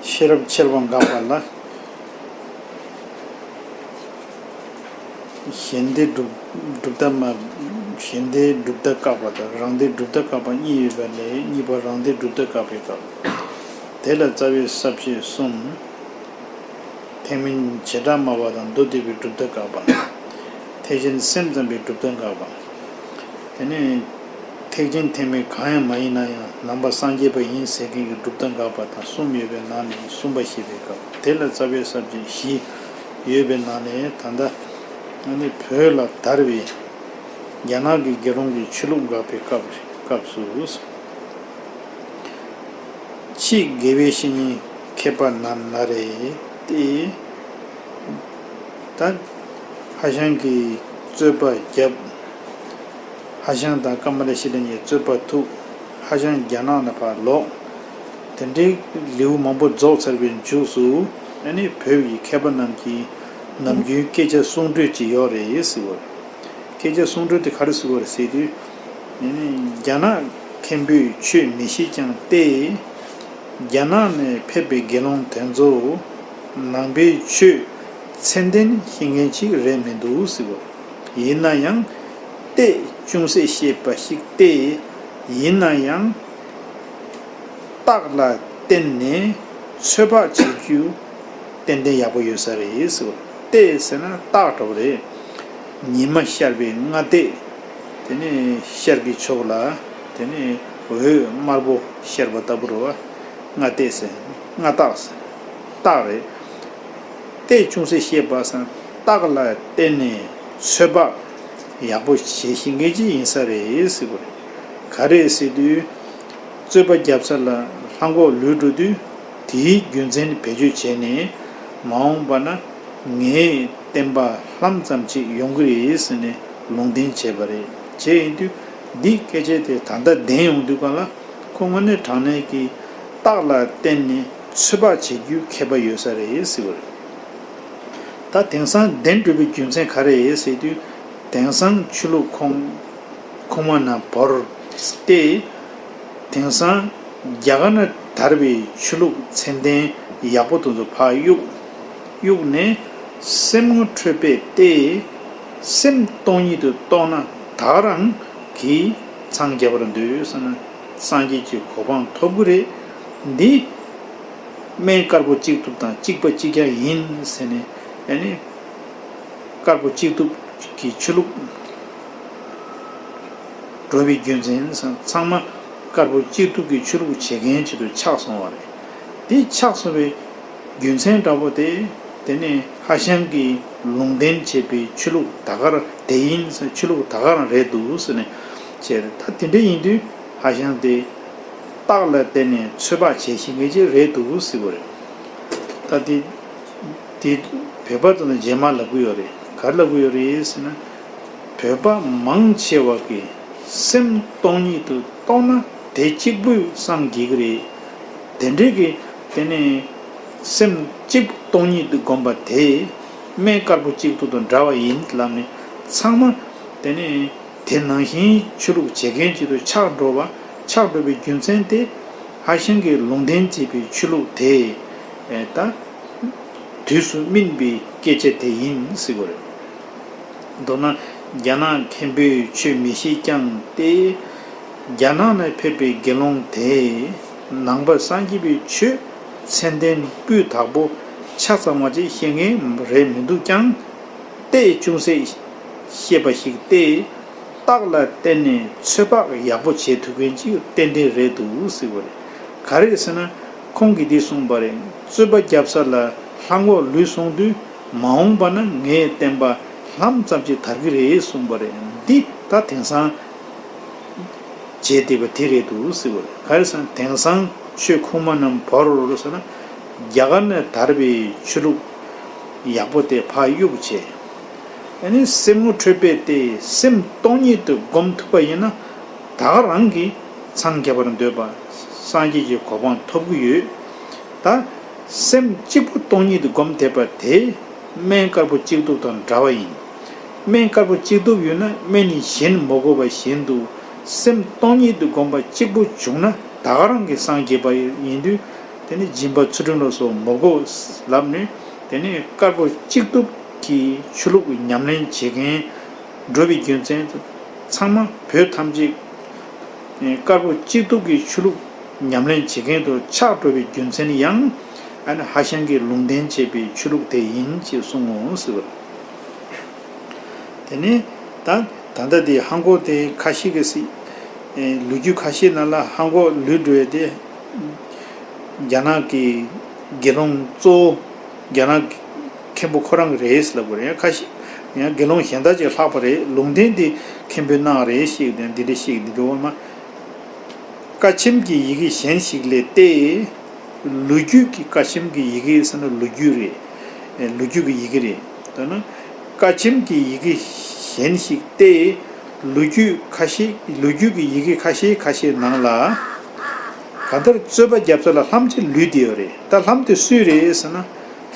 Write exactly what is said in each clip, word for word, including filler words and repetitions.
ཤེས་རབ་འཆལ་བ་འགགས་པ་ལ། གཞན་སྡེ་སྒྲུབ་སྒྲུབ་ལྟ་མ། གཞན་སྡེ་སྒྲུབ་ལྟ་བཀག་པ་དང་རང་སྡེ་སྒྲུབ་ལྟ་བཀག་པ་གཉིས་ཡོད་པ་ལས། གཉིས་པ་རང་སྡེ་སྒྲུབ་ལྟ་བཀག་པའི་སྐབས། དེ་ལ་རྩ་བའི་ས་བཅད་གསུམ། ཐེག་དམན་བྱེ་བྲག་སྨྲ་བ་དང་མདོ་སྡེ་པའི་སྒྲུབ་ལྟ་བཀག་པ། ཐེག་ཆེན་སེམས་ཙམ་པའི་སྒྲུབ་ལྟ་བཀག་པ། དེ་ནས་ཐེག་ཆེན་ཐེག་དམན་གང་ཡང་མ་ཡིན་ན་ཡང་ནང་པ་སངས་རྒྱས་པ་ཡིན་ཟེར་མཁན་གྱི་སྒྲུབ་ལྟ་བཀག་པ་དང་གསུམ་ཡོད་པའི་ནང་ནས་གསུམ་པ་བཤད་པའི་སྐབས། དེ་ལ་རྩ་བའི་ས་བཅད་བཞི་ཡོད་པའི་ནང་ནས། ད་ལྟ་ཨ་ནི་བོད་ལ་དར་བའི་རྒྱ་ནག་གི་དགེ་སློང་གི་ཆོས་ལུགས་འགག་པའི་སྐབས་སྐབས་སུ། ཕྱིས་དགེ་བའི་བཤེས་གཉེན་མཁས་པ་རྣམས་ན་རེ་སྟེ། ད་ཧྭ་ཤང་གི་རྩོད་པ་བརྒྱབ། ཧྭ་ཤང་དང་ཀ་མ་ལ་ཤི་ལ་གཉིས་རྩོད་པ་ཐུག། ཧྭ་ཤང་རྒྱ་ནག་ནས་ཕར་ལོག། དེ་འདྲའི་ལེའུ་མང་པོ་རྫོགས་ཚར་བའི་མཇུག་སུ། ཨ་ནི་བོད་ཀྱི་མཁས་པ་རྣམས་ཀྱིས་ནམ་རྒྱུན་སྐད་ཆ་གསུང་སྲོལ་ཅིག་ཡོད་རེད་ཟེར་བ་རེད། སྐད་ཆ་གསུང་སྲོལ་དེ་ག་རེ་ཟེར་བ་རེད་ཟེར་དུས། ཨ་ནི་རྒྱ་ནག་མཁན་པོས་ཆོས་མི་ཤེས་ཀྱང་སྟེ། རྒྱ་ནག་ནས་ཕེབས་པའི་དགེ་སློང་དེ་ཚོ་ནང་པའི་ཆོས་ཚད་ལྡན་ཤེས་མཁན་ཅིག་རེད་མི་འདུག་ཟེར་བ། ཡིན་ན་ཡང་ལྟས་ཅུང་ཟད་ཤེས་པ་ཞིག་སྟེ། ཡིན་ན་ཡང་རྟགས་ལ་བརྟེན་ནས་ཚོད་དཔག་བྱེད་རྒྱུ་ཏན་ཏན་ཡག་པོ་ཡོད་ས་རེད་ཟེར་བ། ལྟས་ཟེར་ན་རྟགས་འདྲ་པོ་རེད། ཉི་མ་ཤར་བའི་སྔ་ལྟས། དེ་ནས་ཤར་གྱི་ཕྱོགས་ལ་དེ་ནས་འོད་དམར་པོ་ཤར་བ་ལྟ་བུ་རེད་བ། སྔ་ལྟས་ཟེར། སྔ་རྟགས་ཟེར། རྟགས་རེད། ལྟས་ཅུང་ཟད་ཤེས་པ་སང་རྟགས་ལ་བརྟེན་ནས་ཚོད་དཔག་ཡག་པོ་བྱེད་ཤེས་མཁན་ཅིག་ཡིན་ས་རེད་ཟེར་བ་རེད། ག་རེ་ཟེར་དུས། རྩོད་པ་བརྒྱབ་ས་ལ་ལྷ་འགོག་ལུས་འགྲོ་དུས། དེའི་རྒྱུ་མཚན་བེད་སྤྱོད་བྱས་ནས། མ་འོངས་པ་ན་ངའི་བསྟན་པ་ལྷམ་ཙམ་ཅིག་ཡོང་གི་རེད་ཟེར་ནས་ལུང་བསྟན་བྱས་པ་རེད། བྱས་ཡིན་དུས་འདིའི་སྐད་ཆ་དེ་ད་ལྟ་བདེན་ཡོང་དུས་གང་ལ། ཁོ་དངོས་གནས་དྲང་གནས་ཀྱི་རྟགས་ལ་བརྟེན་ནས་ཚོད་དཔག་བྱེད་རྒྱུའི་མཁས་པ་ཡོད་ས་རེད་ཟེར་བ་རེད། ད་དེང་སང་བདེན་གྲུབ་པའི་རྒྱུ་མཚན་ག་རེ་རེད་ཟེར་དུས། དེང་སང་ཆོས་ལུགས་ཁུངས་ཁུངས་མ་ན་བོར་ཏེ། དེང་སང་རྒྱ་གར་ནས་དར་བའི་ཆོས་ལུགས་ཚད་ལྡན་ཡག་པོ་དེ་ཚོ་ཕར་གཡུགས། གཡུགས་ནས་སེམས་ངོ་འཕྲོད་པས་ཏེ། སེམས་སྟོང་ཉིད་དུ་རྟོགས་ན་ད་ག་རང་གིས་འཚང་རྒྱ་བར་འདོད་ཟེར་ན། སངས་རྒྱས་ཀྱི་གོ་འཕང་ཐོབ་ཀྱི་རེད། འདི་སྨན་དཀར་པོ་གཅིག་ཐུབ་དང་གཅིག་པ་གཅིག་རྐྱང་ཡིན་ཟེར་ནས། ཨ་ནི་དཀར་པོ་གཅིག་ཐུབ་ཀྱི་ཆོས་ལུགས་འགྲོ་བའི་རྒྱུ་མཚན་ཟེར། ཚང་མ་དཀར་པོ་གཅིག་ཐུབ་ཀྱི་ཆོས་ལུགས་བྱེད་མཁན་ཆེད་དུ་ཆགས་སོང་བ་རེད། དེ་ཆགས་སོང་བའི་རྒྱུ་མཚན་འདྲ་པོ་དེ། དེ་ནས་ཧྭ་ཤང་གིས་ལུང་བསྟན་བྱས་པའི་ཆོས་ལུགས་ད་ག་རང་དེ་ཡིན་ཟེར། ཆོས་ལུགས་ད་ག་རང་རེད་འདུག་ཟེར་ནས་བྱས་རེད། ད་དེ་འདྲ་ཡིན་དུས་ཧྭ་ཤང་དེ་རྟགས་ལ་བརྟེན་ནས་ཚོད་དཔག་བྱེད་ཤེས་མཁན་ཅིག་རེད་འདུག་ཟེར་བ་རེད། ད་དེ་དེ་བོད་པ་ཚོ་ནས་རྗེས་མ་ལབ་ཀྱི་ཡོད་རེད། ག་རེ་ལབ་ཀྱི་ཡོད་རེད་ཟེར་ན། བོད་པ་མང་ཆེ་བ་གིས་སེམས་སྟོང་ཉིད་དུ་རྟོགས་ན་དེ་གཅིག་པུས་སངས་རྒྱས་ཀྱི་རེད། དེ་འདྲའི་གི་དེ་ནས་སེམས་གཅིག་པུ་སྟོང་ཉིད་དུ་བསྒོམ་པ་དེ་སྨན་དཀར་པོ་གཅིག་ཐུབ་དང་འདྲ་བ་ཡིན་ལབ་ནས། ཚང་མ་དེ་ནས་དེ་ནང་བཞིན་ཆོས་ལུགས་བྱེད་མཁན་ཅིག་ཏུ་ཆགས་འགྲོ་བ། ཆགས་འགྲོ་བའི་རྒྱུ་མཚན་དེ་ཧྭ་ཤང་གིས་ལུང་བསྟན་བྱས་པའི་ཆོས་ལུགས་དེ་ད་དུས་སུ་སྨིན་པའི་སྐད་ཆ་དེ་ཡིན་ཟེར་བ་རེད། མདོར་ན་རྒྱ་ནག་མཁན་པོས་ཆོས་མི་ཤེས་ཀྱང་སྟེ། རྒྱ་ནག་ནས་ཕེབས་པའི་དགེ་སློང་དེས་ནང་པ་སངས་རྒྱས་པའི་ཆོས་ཚད་ལྡན་སྤུས་དག་པོ་ཆ་ཚང་བ་ཅིག་ཤེས་མཁན་རེད་མི་འདུག་ཀྱང་། ལྟས་ཅུང་ཟད་ཤེས་པ་ཞིག་སྟེ། རྟགས་ལ་བརྟེན་ནས་ཚོད་དཔག་ཡག་པོ་བྱེད་ཐུབ་མཁན་ཅིག་ཏན་ཏན་རེད་འདུག་ཟེར་བ་རེད། ག་རེ་ཟེར་ན། ཁོང་གིས་འདི་གསུངས་པ་རེད། རྩོད་པ་བརྒྱབ་ས་ལ་ལྷ་འགོག་ལུས་སོང་དུས། མ་འོངས་པ་ན་ངའི་བསྟན་པ་ལྷམ་ཙམ་ཅིག་དར་གྱི་རེད་གསུངས་པ་རེད། འདི་ད་དེང་སང་བྱས་བསྡད་པ་དེ་རེད་འདུག་ཟེར་བ་རེད། ག་རེ་ཟེར་ན། དེང་སང་ཆོས་ཁུངས་མ་རྣམས་བོར་ཟེར་ན། རྒྱ་གར་ནས་དར་བའི་ཆོས་ལུགས་ཡག་པོ་དེ་ཕར་གཡུགས་བྱས། ཨ་ནི་སེམས་ངོ་འཕྲོད་པས་ཏེ་སེམས་སྟོང་ཉིད་དུ་བསྒོམ་ཐུབ་པ་ཡིན་ན། ད་ག་རང་གིས་འཚང་རྒྱ་བར་འདོད་པ། སངས་རྒྱས་ཀྱི་གོ་འཕང་ཐོབ་ཀྱི་ཡོད། ད་སེམས་གཅིག་པུ་སྟོང་ཉིད་དུ་བསྒོམ་བསྡད་པ་དེ་སྨན་དཀར་པོ་གཅིག་ཐུབ་དང་འདྲ་བ་ཡིན། སྨན་དཀར་པོ་གཅིག་ཐུབ་ཡོད་ན་སྨན་ནི་གཞན་མ་དགོས་པ་བཞིན་དུ། སེམས་སྟོང་ཉིད་དུ་བསྒོམ་པ་གཅིག་པུ་བྱུང་ན་ད་ག་རང་གིས་སངས་རྒྱས་པ་ཡིན་དུས། དེ་ནས་སྦྱིན་པ་ཚུལ་ཁྲིམས་ལ་སོགས་མི་དགོས་ལབ་ནས། དེ་ནས་དཀར་པོ་གཅིག་གཏུབ་ཀྱི་ཆོས་ལུགས་ཉམས་ལེན་བྱེད་མཁན་འགྲོ་བའི་རྒྱུ་མཚན་དུ། ཚང་མ་བོད་ཐམས་ཅད་དཀར་པོ་གཅིག་གཏུབ་ཀྱི་ཆོས་ལུགས་ཉམས་ལེན་བྱེད་མཁན་དུ་ཆགས་འགྲོ་བའི་རྒྱུ་མཚན་ཡང་། ཨ་ནི་ཧྭ་ཤང་གིས་ལུང་བསྟན་བྱས་པའི་ཆོས་ལུགས་དེ་ཡིན་ཅེས་གསུངས་འོང་ཟེར་བ། དེ་ནས་ད་ད་ལྟ་དེ་ཧང་གོ་དེ་ཁ་ཤས་ཀྱི་སྲིད། ཨེ། ལོ་རྒྱུས་ཁ་ཤས་ནང་ལ་ཧང་གོ་ལུས་འགྲོ་ཡས་དེ། རྒྱ་ནག་གི་དགེ་སློང་གཙོ་བོ་རྒྱ་ནག་གི་མཁན་པོ་ཁོ་རང་གི་རེད་ལབ་དགོས་རེད། ཁ་ཤས་ཡང་དགེ་སློང་གཞན་དག་ཅིག་ལྷག་པ་རེད། ལུང་བསྟན་དེ་མཁན་པོས་གནང་རེད་ཞིག་དང་འདི་འདྲ་ཞིག་འདི་འགྲོ་བ་མ། ཀ་ཆེམ་གྱི་ཡི་གེ་གཞན་ཞིག་ལས་ཏེ། ལོ་རྒྱུས་ཀྱི་ཀ་ཆེམ་གྱི་ཡི་གེ་ཟེར་ན་ལོ་རྒྱུས་རེད། ཨེ། ལོ་རྒྱུས་ཀྱི་ཡི་གེ་རེད། ད་ནི་ཀ་ཆེམ་གྱི་ཡི་གེ་གཞན་ཞིག་སྟེ། ལོ་རྒྱུས་ཁ་ཤས། ལོ་རྒྱུས་ཀྱི་ཡི་གེ་ཁ་ཤས་ཁ་ཤས་ནང་ལ། གང་ལྟར་རྩོད་པ་རྒྱབ་ས་ལ་ལྷམ་ཅིག་ལུས་བསྡད་ཡོད་རེད། ད་ལྷམ་དེ་སུའི་རེད་ཟེར་ན།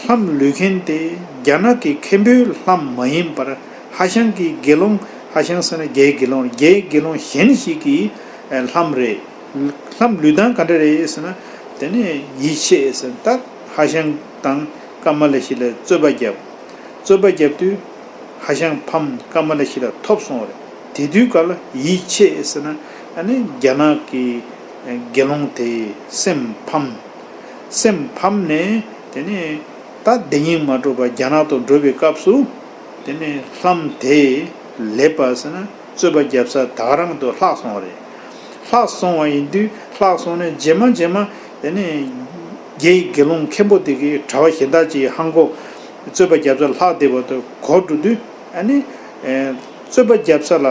ལྷམ་ལུས་མཁན་དེ་རྒྱ་ནག་གི་མཁན་པོའི་ལྷམ་མ་ཡིན་པར། ཧྭ་ཤང་གི་དགེ་སློང་། ཧྭ་ཤང་ཟེར་ན་རྒྱའི་དགེ་སློང་། རྒྱའི་དགེ་སློང་གཞན་ཞིག་གི་ལྷམ་རེད། ལྷམ་ལུས་སྟངས་ག་འདྲ་རེད་ཟེར་ན། དེ་ནས་ཡིད་ཆེས་ཟེར། ད་ཧྭ་ཤང་དང་ཀ་མ་ལ་ཤཱི་ལ་རྩོད་པ་བརྒྱབ། རྩོད་པ་བརྒྱབ་དུས་ཧྭ་ཤང་ཕམ། ཀ་མ་ལ་ཤཱི་ལ་ཐོབ་སོང་བ་རེད། དེ་དུས་སྐབས་ལ་ཡིད་ཆེས་ཟེར་ན། ཨ་ནི་རྒྱ་ནག་གི་དགེ་སློང་དེའི་སེམས་ཕམ། སེམས་ཕམ་ནས་དེ་ནས་ད་བདེན་སྙིང་མ་འདོད་པར་རྒྱ་ནག་ཏུ་འགྲོ་བའི་སྐབས་སུ། དེ་ནས་ལྷམ་དེ་ལེབ་པ་ཟེར་ན། རྩོད་པ་རྒྱབ་ས་ད་ག་རང་དུ་ལྷག་སོང་བ་རེད། ལྷག་སོང་བ་ཡིན་དུས། ལྷག་སོང་ནས་རྗེས་མ་རྗེས་མ་དེ་ནས་རྒྱའི་དགེ་སློང་མཁན་པོ་དེ་གིས་གྲྭ་པ་གཞན་དག་ཅིག་ཧང་གོ་རྩོད་པ་རྒྱབ་ས་ལྷག་བསྡད་པ་དེ་གོ་འགྲོ་དུས། ཨ་ནི། ཨེ། རྩོད་པ་རྒྱབ་ས་ལ་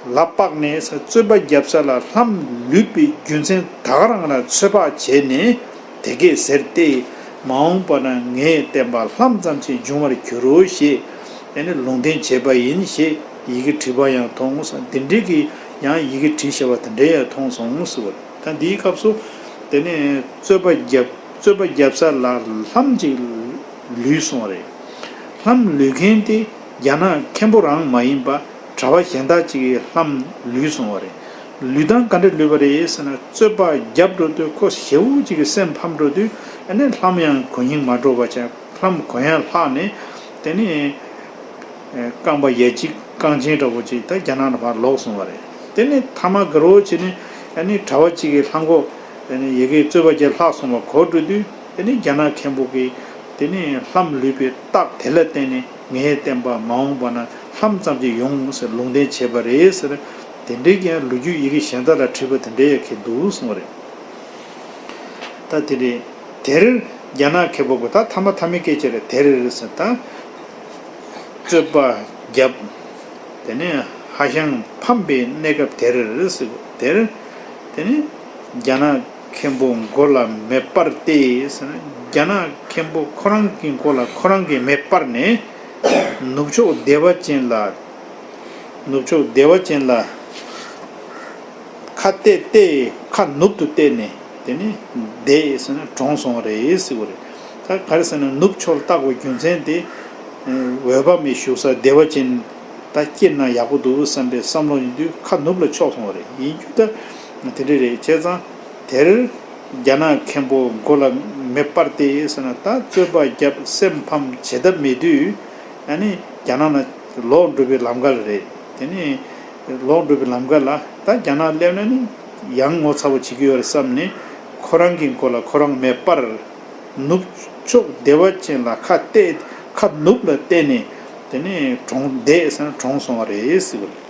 ལག་པགས་ནས། རྩོད་པ་རྒྱབ་ས་ལ་ལྷམ་ལུས་པའི་རྒྱུ་མཚན་ད་ག་རང་ལ་ཚོད་དཔག་བྱས་ནས། དེ་སྐད་ཟེར་ཏེ། མ་འོངས་པ་ན་ངས་བསྟན་པ་ལྷམ་ཙམ་ཞིག་འབྱུང་བར་འགྱུར་རོ་ཞེས། ཨ་ནི་ལུང་བསྟན་བྱས་པ་ཡིན་ཞེས་ཡི་གེ་བྲིས་པ་ཡང་མཐོང་ཟེར། འདི་འདྲའི་གི་ཡང་ཡི་གེ་བྲིས་བཞག་པ་དེ་འདྲ་ཡང་མཐོང་སོང་ཟེར་བ། ད་འདིའི་སྐབས་སུ་དེ་ནས་རྩོད་པ་བརྒྱབ། རྩོད་པ་བརྒྱབ་ས་ལ་ལྷམ་ཅིག་ལུས་སོང་བ་རེད། ལྷམ་ལུས་མཁན་དེ་རྒྱ་ནག་མཁན་པོ་རང་མ་ཡིན་པ། གྲྭ་པ་གཞན་དག་ཅིག་གིས་ལྷམ་ལུས་སོང་བ་རེད། ལུས་སྟངས་ག་འདྲ་ལུས་པ་རེད་ཟེར་ན། རྩོད་པ་བརྒྱབ་འགྲོ་དུས་ཁོ་ཞེ་པོ་ཅིག་གི་སེམས་ཕམ་འགྲོ་དུས། ཨ་ནི་ལྷམ་ཡང་གོན་སྙིང་མ་འདོད་པ་བྱས། ལྷམ་གོན་ཡ་ལྷག་ནས། དེ་ནས་རྐང་པ་ཡ་གཅིག་རྐང་ཆེན་འདྲ་པོ་ཅིག་ད་རྒྱ་ནག་ནས་ཕར་ལོག་སོང་བ་རེད། དེ་ནས་ཐ་མ་དགའ་རོགས་བྱས་ནས། ཨ་ནི་གྲྭ་པ་གཅིག་གིས་ལྷམ་གོག་ཨ་ནི་ཡ་གིར་རྩོད་པ་བརྒྱབ་ལྷག་སོང་བ་གོ་འགྲོ་དུས། དེ་ནས་རྒྱ་ནག་མཁན་པོ་གིས་དེ་ནས་ལྷམ་ལུས་པའི་རྟགས་དེ་ལ་བརྟེན་ནས། ངའི་བསྟན་པ་མ་འོངས་པ་ན་ལྷམ་ཙམ་ཞིག་ཡོང་ཟེར་ལུང་བསྟན་བྱས་པ་རེད་ཟེར། དེ་འདྲའི་ཀྱང་ལོ་རྒྱུས་ཡི་གེ་གཞན་དག་ལ་བྲིས་པ་དེ་འདྲའི་ཡང་འཁེལ་འདུག་གསུངས་པ་རེད། ད་དེ་རེད། དེར་རྒྱ་ནག་མཁན་པོ་གིས། ད་ཐ་མ་ཐ་མའི་སྐད་ཆ་རེད། དེར་ཟེར། ད་རྩོད་པ་བརྒྱབ། དེ་ནས་ཧྭ་ཤང་ཕམ་པའི་གནས་སྐབས་དེར་ཟེར། དེར། དེ་ནས་རྒྱ་ནག་མཁན་པོ་མགོ་ལ་མེ་སྤར་ཏེ་ཟེར་ན། རྒྱ་ནག་མཁན་པོ་ཁོ་རང་གི་མགོ་ལ་ཁོ་རང་གིས་མེ་སྤར་ནས། ནུབ་ཕྱོགས་བདེ་བ་ཅན་ལ། ནུབ་ཕྱོགས་བདེ་བ་ཅན་ལ་ཁ་གཏད་དེ། ཁ་ནུབ་ཏུ་གཏད་ནས། དེ་ནས་བསྡད་ཟེར་ན་གྲོངས་སོང་བ་རེད་ཟེར་བ་རེད། ད་ག་རེ་ཟེར་ན། ནུབ་ཕྱོགས་ལ་བལྟ་དགོས་རྒྱུ་མཚན་དེ། འོད་དཔག་མེད་བཞུགས་ས་བདེ་བ་ཅན་ད་སྐྱེས་ན་ཡག་པོ་འདུག་བསམ་པའི་བསམ་བློ་ཡིན་དུས། ཁ་ནུབ་ལ་ཕྱོགས་སོང་བ་རེད། ཡིན་རྒྱུ་ད་དེ་འདྲ་རེད། བྱས་ཙང་དེར་རྒྱ་ནག་མཁན་པོ་མགོ་ལ་མེ་སྤར་ཏེ་ཟེར་ན། ད་རྩོད་པ་བརྒྱབ། སེམས་ཕམ་བྱེད་ཐབས་མེད་དུས། ཨ་ནི་རྒྱ་ནག་ནས་ལོག་འགྲོ་བའི་ལམ་ཁ་ལ་རེད། དེ་ནས་ལོག་འགྲོ་བའི་ལམ་ཁ་ལ། ད་རྒྱ་ནག་སླེབས་ན་ནི་ཡང་ངོ་ཚ་པོ་བྱེད་ཀྱི་ཡོད་རེད་བསམ་ནས། ཁོ་རང་གི་མགོ་ལ་ཁོ་རང་མེ་སྤར། ནུབ་ཕྱོགས་བདེ་བ་ཅན་ལ་ཁ་གཏད། ཁ་ནུབ་ལ་གཏད་ནས། དེ་ནས་གྲོངས། བསྡད་ཟེར་ན་གྲོངས་སོང་བ་རེད་ཟེར་བ་རེད།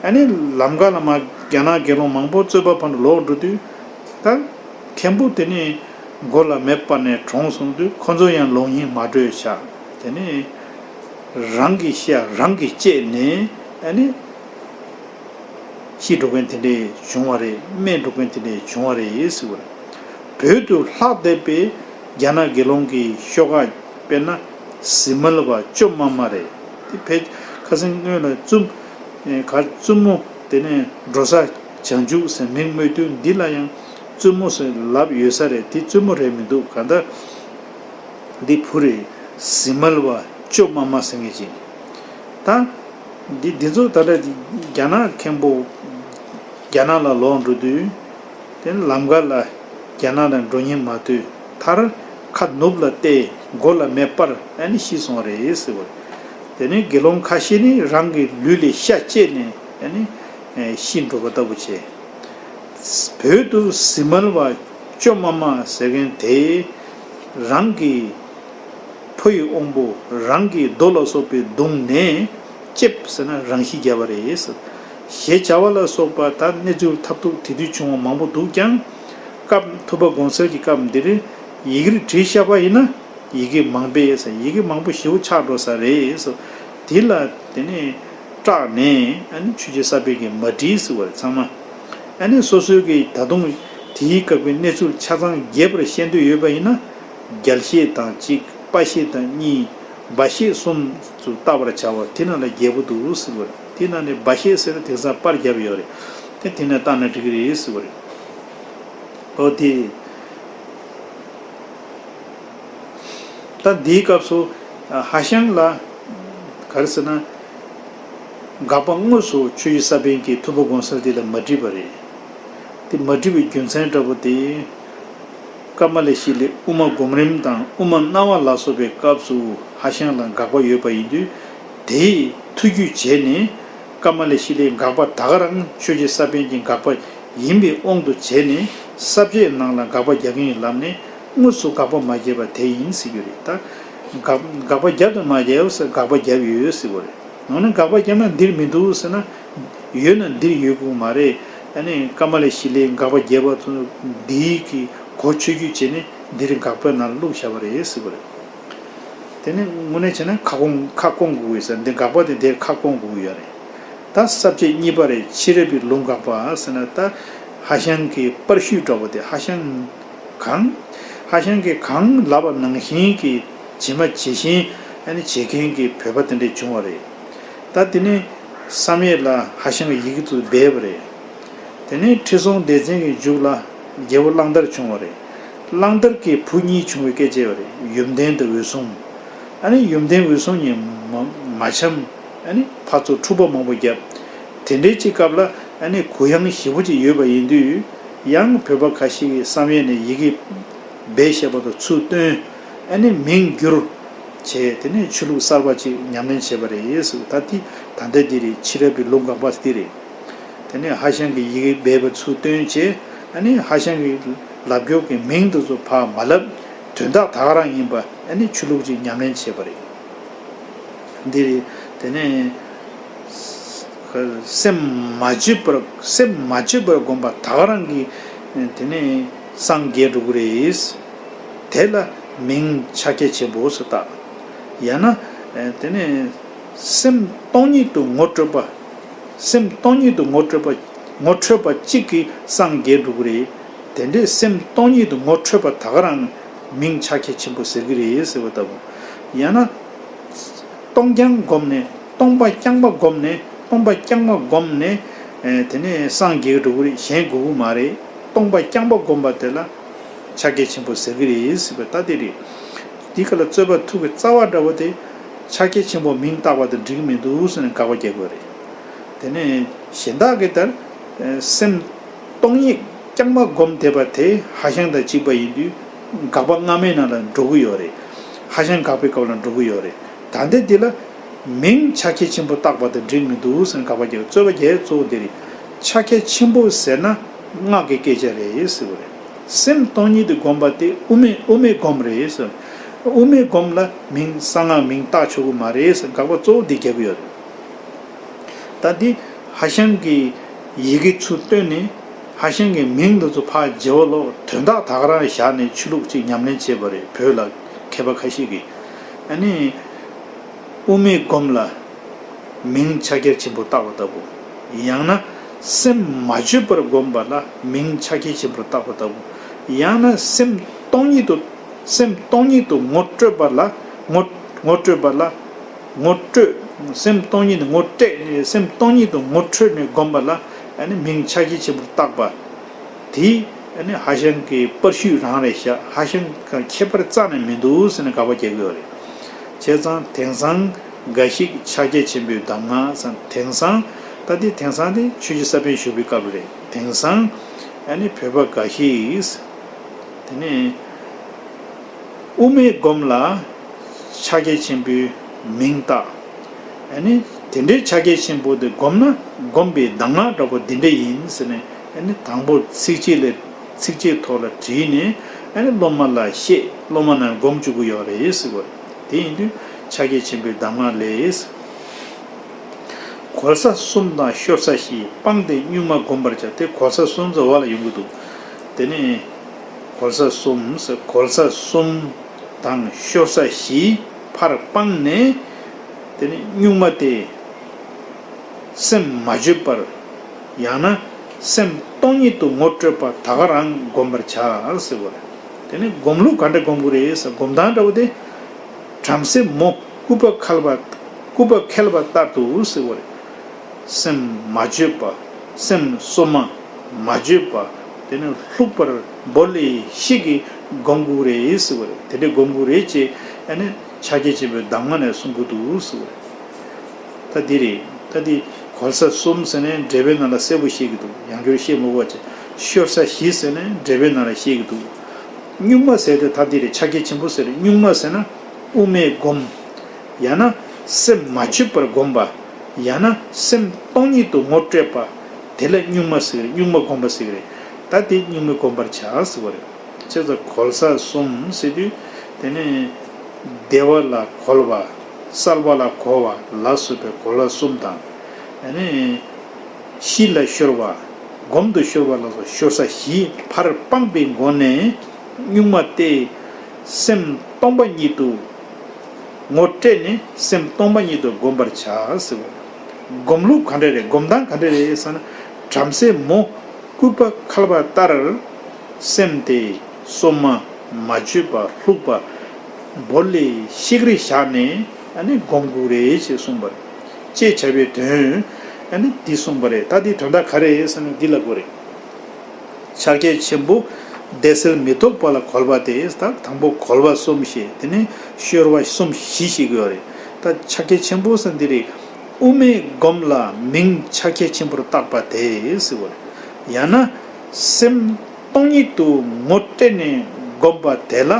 ཨ་ནི་ལམ་ཁ་ལ་མར་རྒྱ་ནག་དགེ་སློང་མང་པོ་རྩོད་པ་ཕར་ལོག་འགྲོ་དུས། ད་མཁན་པོ་དེ་ནས་མགོ་ལ་མེ་སྤར་ནས་གྲོངས་སོང་དུས། ཁོ་ཚོ་ཡང་ལོག་སྙིང་མ་བྲོས་བཞག་དེ་ནས་རང་གི་ཤ་རང་གིས་བཅད་ནས། ཨ་ནི་ཤི་འགྲོ་མཁན་དེ་འདྲས་བྱུང་བ་རེད། རྨས་འགྲོ་མཁན་དེ་འདྲས་བྱུང་བ་རེད་ཟེར་བ་རེད། བོད་དུ་ལྷག་བསྡད་པའི་རྒྱ་ནག་དགེ་སློང་གི་ཤོག་ཁག་དཔེར་ན་གཟིམ་མལ་བ་ཅོ་མ་མ་རེད། དེ་ཕལ། ཁ་སང་སྔོན་ལ་བཙུན། ཨེ། ག། བཙུན་མོ་དེ་ནས་འགྲོ་ས་བྱང་ཆུབ་ཟེར་མིང་སྨོས་དུས། འདི་ལ་ཡང་བཙུན་མོ་ཟེར་ལབ་ཡོད་ས་རེད། དེ་བཙུན་མོ་རེད་མི་འདུག་གང་ལྟར་འདི་བུ་རེད། གཟིམ་མལ་བ་ཅོ་མ་མ་ཟེར་མཁན་ཅིག་ད་འདི། འདི་ཚོ་ད་ལྟ་རྒྱ་ནག་མཁན་པོ་རྒྱ་ནག་ལ་ལོག་འགྲོ་དུས། དེ་ནས་ལམ་ཁ་ལ་རྒྱ་ནག་ལ་འགྲོ་སྙིང་མ་བྲོས། མཐར་ཁ་ནུབ་ལ་བལྟས་མགོ་ལ་མེ་སྤར་ཨ་ནི་ཤི་སོང་བ་རེད་ཟེར་བ་རེད། དེ་ནས་དགེ་སློང་ཁ་ཤས་ནི་རང་གི་ལུས་ལས་ཤ་བཅད་ནས་ཨ་ནི་ཤི་འགྲོ་བ་ལྟ་བུ་བྱས། བོད་དུ་གཟིམ་དམར་བ་ཅོ་མ་མ་ཟེར་མཁན་དེ་རང་གི་ཕོ་ཡི་དབང་པོ་རང་གི་རྡོ་ལ་སོགས་པས་བརྡུངས་ནས་ལྕེབས་ཟེར་ན་རང་ཤི་བརྒྱབ་པ་རེད། ཞེས་བྱ་བ་ལ་སོགས་པ་ད་གནས་ཚུལ་ཐབས་སྡུག་དེ་དུས་བྱུང་བ་མང་པོ་འདུག་ཀྱང་། སྐབས་ཐུབ་པ་དགོངས་གསལ་གྱི་སྐབས་འདིར་ཡི་གེར་བྲིས་བཞག་པ་ཡིན་ན་ཡི་གེ་མང་པས་ཟེར་ཡི་གེ་མང་པོ་ཞེ་པོ་ཆགས་འགྲོ་ས་རེད་ཟེར། དེ་ལ་དེ་ནས་སྐྲག་ནས་ཨ་ནི་ཆོས་རྗེ་ས་པཎ་གྱིས་མ་བྲིས་ཟེར་བ་རེད་ཚང་མ། ཨ་ནི་སོ་སོའི་གི་ད་དུང་དེའི་སྐབས་ཀྱི་གནས་ཚུལ་ཆ་ཚང་རྒྱས་པར་ཤེས་འདོད་ཡོད་པ་ཡིན་ན། རྒྱལ་བཤད་དང་གཅིག་དཔའ་བཤད་དང་གཉིས། སྦ་བཤད་གསུམ་དུ་བལྟ་བར་བྱའོ། དེ་ནང་ལ་རྒྱས་པོ་འདུག་ཟེར་བ་རེད། དེ་ནང་ནས་སྦ་བཤད་ཟེར་ན་དེང་སང་པར་བརྒྱབ་ཡོད་རེད། དེ་དེ་ནས་བལྟ་ན་འགྲིག་གི་རེད་ཟེར་བ་རེད། ཨོ་དེ། ད་འདིའི་སྐབས་སུ་ཧ་ཤང་ལ་ག་རེ་ཟེར་ན། དགག་པ་དངོས་སུ་ཆོས་རྗེ་ས་པཎ་གྱིས་ཐུབ་པ་དགོངས་གསལ་འདི་ལ་མ་བྲིས་པ་རེད། དེ་མ་བྲིས་པའི་རྒྱུ་མཚན་འདྲ་པོ་དེ། ཀ་མ་ལ་ཤཱི་ལའི་དབུ་མ་སྒོམ་རིམ་དང་དབུ་མ་སྣང་བ་ལ་སོགས་པའི་སྐབས་སུ་ཧ་ཤང་ལ་དགག་པ་ཡོད་པ་ཡིན་དུས། དེའི་ཐུགས་རྒྱུད་བྱས་ནས་ཀ་མ་ལ་ཤཱི་ལའི་དགག་པ་ད་ག་རང་ཆོས་རྗེ་ས་པཎ་གྱི་དགག་པ་ཡིན་པའི་དབང་དུ་བྱས་ནས་ས་བཅད་ནང་ལ་དགག་པ་རྒྱག་གི་ཡིན་ལབ་ནས་དངོས་སུ་དགག་པ་མ་བརྒྱབ་པ་དེ་ཡིན་ཟེར་གྱི་རེད་ད། དགག་དགག་པ་བརྒྱབ་དང་མ་བརྒྱབ་ཟེར་དགག་པ་བརྒྱབ་ཡོད་ཟེར་གྱི་རེད། འོ་ན་དགག་པ་བརྒྱབ་ན་འདིར་མི་འདུག་ཟེར་ན། ཡོད་ན་འདིར་ཡོད་དགོས་མ་རེད། ཨ་ནི་ཀ་མ་ལ་ཤཱི་ལའི་དགག་པ་བརྒྱབ་པ་དེ་འདིའི་གི་གོ་ཆོད་རྒྱུ་བྱས་ནས་འདིར་དགག་པའི་ནང་བླུགས་བཞག་པ་རེད་ཟེར་བ་རེད། དེ་ནི་དངོས་གནས་བྱས་ན་ཁ་སྐོང་ཁ་སྐོང་དགོས་ཀྱི་ཟེར་འདི་དགག་པ་དེ་འདིར་ཁ་སྐོང་དགོས་ཀྱི་ཡོད་རེད། ད་ས་བཅད་གཉིས་པ་རེད། ཕྱི་རབས་པའི་ལུང་དགག་པ་ཟེར་ན་ད་ཧ་ཤང་གི་པར་བཤུས་འདྲ་པོ་དེ་ཧ་ཤང་གང་ཧ་ཤང་གིས་གང་ལབ་པ་ནང་བཞིན་གྱི་ཇི་མ་ཇི་བཞིན་ཨ་ནི་བྱེད་མཁན་གྱི་བོད་པ་དེ་འདྲས་བྱུང་བ་རེད། ད་དེ་ནས་བསམ་ཡས་ལ་ཧ་ཤང་གི་ཡི་གེ་ཚོ་སྦས་པ་རེད། དེ་ནས་ཁྲི་སྲོང་ལྡེ་བཙན་གྱི་མཇུག་ལ་རྒྱལ་པོ་གླང་དར་བྱུང་བ་རེད། གླང་དར་གྱི་བུ་གཉིས་བྱུང་བའི་སྐད་ཆ་བ་རེད། ཡུམ་བརྟན་དང་འོད་སྲུང་། ཨ་ནི་ཡུམ་བརྟན་འོད་སྲུང་གཉིས་མ་མ་འཆམ། ཨ་ནི་ཕར་ཚུར་འཁྲུག་པ་མང་པོ་བརྒྱབ། དེ་འདྲའི་ཅིག་སྐབས་ལ་ཨ་ནི་གུ་ཡངས་ཞེ་པོ་ཅིག་ཡོད་པ་ཡིན་དུས་ཡང་བོད་པ་ཁ་ཤས་ཀྱིས་བསམ་ཡས་ནས་ཡི་གེ་སྦས་བཞག་པ་དང་ཚུར་བཏོན། ཨ་ནི་མིང་བསྒྱུར་བྱས་དེ་ནས་ཆོས་ལུགས་གསར་པ་ཅིག་ཉམས་ལེན་བྱས་པ་རེད་ཟེར། ད་དེ་ད་ལྟ་འདི་རེད། ཕྱི་རབས་པའི་ལུང་དགག་པ་འདི་རེད། དེ་ནས་ཧ་ཤང་གི་ཡི་གེ་སྦས་པ་ཚུར་བཏོན་བྱས་ཨ་ནི་ཧ་ཤང་གི་ལབ་སྐྱོར་གྱི་མིང་དེ་ཚོ་ཕར་མ་ལབ། དོན་དག་ད་ག་རང་ཡིན་པ་ཨ་ནི་ཆོས་ལུགས་ཅིག་ཉམས་ལེན་བྱས་པ་རེད། འདི་རེད། དེ་ནས་སེམས་མ་བརྗེད་པར་སེམས་མ་བརྗེད་པར་བསྒོམ་པ་ད་ག་རང་གི་དེ་ནས་སངས་རྒྱས་འགྲོ་གི་རེད། དེ་ལ་མིང་ཕྱག་རྒྱ་ཆེན་པོ་ཟེར་བཏགས། ཡང་ན་དེ་ནས་སེམས་སྟོང་ཉིད་དུ་ངོ་སྤྲོད་པ། སེམས་སྟོང་ཉིད་དུ་ངོ་སྤྲོད་པ། ངོ་འཕྲོད་པ་གཅིག་གིས་སངས་རྒྱས་འགྲོ་གི་རེད། དེ་འདྲའི་སེམས་སྟོང་ཉིད་དུ་ངོ་འཕྲོད་པ་ད་ག་རང་མིང་ཕྱག་རྒྱ་ཆེན་པོ་ཟེར་གི་རེད་ཟེར་བ་ལྟ་བུ། ཡང་ན། སྟོང་རྐྱང་བསྒོམས་ནས་སྟོང་པ་རྐྱང་པ་བསྒོམས་ནས་སྟོང་པ་རྐྱང་པ་བསྒོམས་ནས་དེ་ནས་སངས་རྒྱས་འགྲོ་གི་རེད། གཞན་དགོས་གི་མ་རེད། སྟོང་པ་རྐྱང་པ་བསྒོམས་པ་དེ་ལ། ཕྱག་རྒྱ་ཆེན་པོ་ཟེར་གི་རེད་ཟེར་བའི་ལྟ་དེ་རེད། འདི་ག་ལ་རྩོད་པ་ཐུག་གི་རྩ་བ་འདྲ་བོ་དེ། ཕྱག་རྒྱ་ཆེན་པོ་མིང་བཏགས་པ་དང་འགྲིག་གི་མི་འདུག་ཟེར་ནས་དགག་པ་རྒྱག་དགོས་རེད། དེ་ནས་གཞན་དག་གི་ལྟར། སེམས་སྟོང་ཉིད་རྐྱང་པ་བསྒོམ་བསྡད་པ་དེ་ཧ་ཤང་དང་གཅིག་པ་ཡིན་དུས། དགག་པ་སྔ་མའི་ནང་ལ་འགྲོ་གི་ཡོད་རེད། ཧ་ཤང་དགག་པའི་སྐབས་ལ་འགྲོ་གི་ཡོད་རེད། ད་ལྟ་འདི་ལ། མིང་ཕྱག་རྒྱ་ཆེན་པོ་བཏགས་པ་དང་འགྲིག་མི་འདུག་ཟེར་ནས་དགག་པ་རྒྱག་རྩོད་པ་རྒྱག་གཙོ་བོ་འདི་རེད། ཕྱག་རྒྱ་ཆེན་པོ་ཟེར་ན་སྔགས་ཀྱི་སྐད་ཆ་རེད་ཟེར་བ་རེད། སེམས་སྟོང་ཉིད་དུ་བསྒོམ་པ་དེ་དབུ་མའི་དབུ་མའི་སྒོམ་རེད་ཟེར། དབུ་མའི་སྒོམ་ལ་མིང་གསང་སྔགས་མིང་བཏགས་ཆོག་གི་མ་རེད་ཟེར་དགག་པ་གཙོ་བོ་འདི་རྒྱག་གི་ཡོད་རེད། ད་འདི་ཧ་ཤང་གི་ཡི་གེ་ཚུར་བཏོན་ནས་ཧ་ཤང་གི་མིང་འདི་ཚོ་ཕར་བརྗེ་བ་ལོག་དོན་དག་ད་ག་རང་བཞག་ནས་ཆོས་ལུགས་གཅིག་ཉམས་ལེན་བྱས་པ་རེད། བོད་ལ་མཁས་པ་ཁ་ཤས་ཀྱིས་ཨ་ནི། དབུ་མའི་སྒོམ་ལ་མིང་ཕྱག་རྒྱ་ཆེན་པོ་བཏགས་པ་ལྟ་བུ། ཡང་ན་སེམས་མ་བརྗེད་པར་བསྒོམ་པ་ལ་མིང་ཕྱག་རྒྱ་ཆེན་པོ་བཏགས་པ་ལྟ་བུ། ཡང་ན་སེམས་སྟོང་ཉིད་དུ་སེམས་སྟོང་ཉིད་དུ་ངོ་སྤྲོད་པ་ལ་ངོ་ངོ་སྤྲོད་པ་ལ་ངོ་སྤྲོད། སེམས་སྟོང་ཉིད་དུ་ངོ་སྤྲད་ནས་སེམས་སྟོང་ཉིད་དུ་ངོ་འཕྲོད་ནས་བསྒོམ་པ་ལ་ཨ་ནི་མིང་ཕྱག་རྒྱ་ཆེན་པོ་བཏགས་པ། དེ་ཨ་ནི་ཧ་ཤང་གི་པར་བཤུས་རང་རེད་ཤག་ཧ་ཤང་གི་ཁྱད་པར་རྩ་ནས་མི་འདུག་ཟེར་ནས་དགག་པ་རྒྱག་གི་ཡོད་རེད། བྱས་ཙང་དེང་སང་འགའ་ཞིག་ཕྱག་རྒྱ་ཆེན་པོའི་གདམས་ངག་ཟེར་དེང་སང་ད་དེ་དེང་སང་དེ་ཆོས་རྗེ་ས་པཎ་བཞུགས་པའི་སྐབས་རེད། དེང་སང་ཨ་ནི་བོད་པ་འགའ་ཞིག་དེ་ནས་ དབུ་མའི་སྒོམ་ལ་ཕྱག་རྒྱ་ཆེན་པོའི་མིང་བཏགས། ཨ་ནི་དེ་འདྲའི་ཕྱག་རྒྱ་ཆེན་པོ་དེ་བསྒོམས་ན་སྒོམ་པའི་གདམས་ངག་འདྲ་པོ་འདི་འདྲ་ཡིན་ཟེར་ནས། ཨ་ནི་དང་པོ་ཚིགས་བཅད་ལས་ཚིགས་བཅད་ཐོག་ལ་བྲིས་ནས། ཨ་ནི་སློབ་མ་ལ་བཤད། སློབ་མ་རྣམས་སྒོམ་བཅུག་གི་ཡོད་རེད་ཟེར་བ་རེད། དེ་ཡིན་དུས་ཕྱག་རྒྱ་ཆེན་པོའི་གདམས་ངག་ལས། གོལ་ས་གསུམ་དང་ཤོར་ས་བཞི། སྤངས་ཏེ་གཉུག་མ་བསྒོམ་པར་བྱ། དེ་གོལ་ས་གསུམ་ཟེར་བ་ལ་ཡོང་གི་འདུག་དེ་ནས་གོལ་ས་གསུམ་ཟེར། གོལ་ས་གསུམ་དང་ཤོར་ས་བཞི་ཕར་སྤངས་ནས། དེ་ནས་གཉུག་མ་སྟེ། སེམས་མ་བརྗོད་པར། ཡང་ན་སེམས་སྟོང་ཉིད་དུ་ངོ་སྤྲོད་པ་ད་ག་རང་བསྒོམ་པར་བྱ་ཟེར་བ་རེད། དེ་ནས་སྒོམ་ལུགས་ག་འདྲ་སྒོམ་དགོས་རེད་ཟེར། སྒོམ་སྟངས་འདྲ་བོ་དེ། བྲམ་ཟེ་མོ་སྐུད་པ་ཁལ་པ། སྐུད་པ་ཁལ་པ་ལྟར་དུ་ཟེར་བ་རེད། སེམས་མ་བརྗོད་པ། སེམས་སོ་མ་མ་བརྗོད་པ། དེ་ནས་ལྷུག་པར་སྦོ་ལེ་ཤིག་གིས་སྒོམ་དགོས་རེད་ཟེར་བ་རེད། དེ་འདྲའི་སྒོམ་དགོས་རེད་ཅེས། ཨ་ནི་ཕྱག་རྒྱ་ཆེན་པོའི་གདམས་ངག་ནས་གསུང་གི་འདུག་ཟེར་བ་རེད། ད་འདི་རེད། ད་འདི་གོལ་ས་གསུམ་ཟེར་ནས་འགྲེལ་པའི་ནང་ལ་གསལ་པོ་བཤད་ཀྱི་འདུག་ཡང་བསྐྱར་བཤད་མི་དགོས་པ་བྱས། ཤོར་ས་བཞི་ཟེར་ནས་འགྲེལ་པའི་ནང་ལ་བཤད་ཀྱི་འདུག་གཉུག་མ་ཟེར་དེ་ད་འདི་རེད། ཕྱག་རྒྱ་ཆེན་པོ་ཟེར་རེད། གཉུག་མ་ཟེར་ན་དབུ་མའི་སྒོམ། ཡང་ན་སེམས་མ་བརྗོད་པར་བསྒོམ་པ། ཡང་ན་སེམས་སྟོང་ཉིད་དུ་ངོ་སྤྲད་པ། དེ་ལ་གཉུག་མ་ཟེར་རེད། གཉུག་མ་བསྒོམ་པ་ཟེར་གྱི་རེད། ད་དེ་གཉུག་མ་བསྒོམ་པར་བྱ་ཟེར་བ་རེད། བྱས་ཙང་གོལ་ས་གསུམ་ཟེར་དུས། དེ་ནས་བདེ་བ་ལ་གོལ་བ། གསལ་བ་ལ་གོལ་བ་ལ་སོགས་པའི་གོལ་བ་གསུམ་དང་། ཨ་ནི་བཞི་ལ་ཤོར་བ། སྒོམ་དུ་ཤོར་བ་ལ་སོགས་ཤོར་ས་བཞི་ཕར་སྤངས་པའི་སྒོ་ནས། གཉུག་མ་སྟེ། སེམས་སྟོང་པ་ཉིད་དུ་ངོ་སྤྲད་ནས་སེམས་སྟོང་པ་ཉིད་དུ་བསྒོམ་པར་བྱ་ཟེར་བ། སྒོམ་ལུགས་ག་འདྲ་རེད། སྒོམ་སྟངས་ག་འདྲ་རེད་ཟེར་ན། བྲམ་ཟེ་མོ་སྐུད་པ་ཁལ་པ་ལྟར། སེམས་དེ་སོ་མ་མ་བརྗོད་པ་ལྷུག་པ་སྦོ་ལེ་ཤིག་རེ་བཞག་ནས། ཨ་ནི་སྒོམ་དགོས་རེད་ཅེས་གསུངས་པ་རེད། ཅེས་བྱ་བའི་དོན། ཨ་ནི་འདི་གསུངས་པ་རེད། ད་འདི་དོན་དག་ག་རེ་རེད་ཟེར་ན་འདི་ལ་གོ་རེད། ཕྱག་རྒྱ་ཆེན་པོ་བདེ་གསལ་མི་རྟོག་པ་ལ་གོལ་བ་དེ། ད་དང་པོ་གོལ་བ་གསུམ་བཤད། དེ་ནས་ཤོར་བ་གསུམ་བཞི་བཤད་ཀྱི་ཡོད་རེད། ད་ཕྱག་རྒྱ་ཆེན་པོ་ཟེར་འདི་རེད། དབུ་མའི་སྒོམ་ལ་མིང་ཕྱག་རྒྱ་ཆེན་པོར་བཏགས་པ་དེ་ཟེར་བ་རེད། ཡང་ན་སེམས་སྟོང་ཉིད་དུ་ངོ་སྤྲད་ནས་བསྒོམ་པ་དེ་ལ་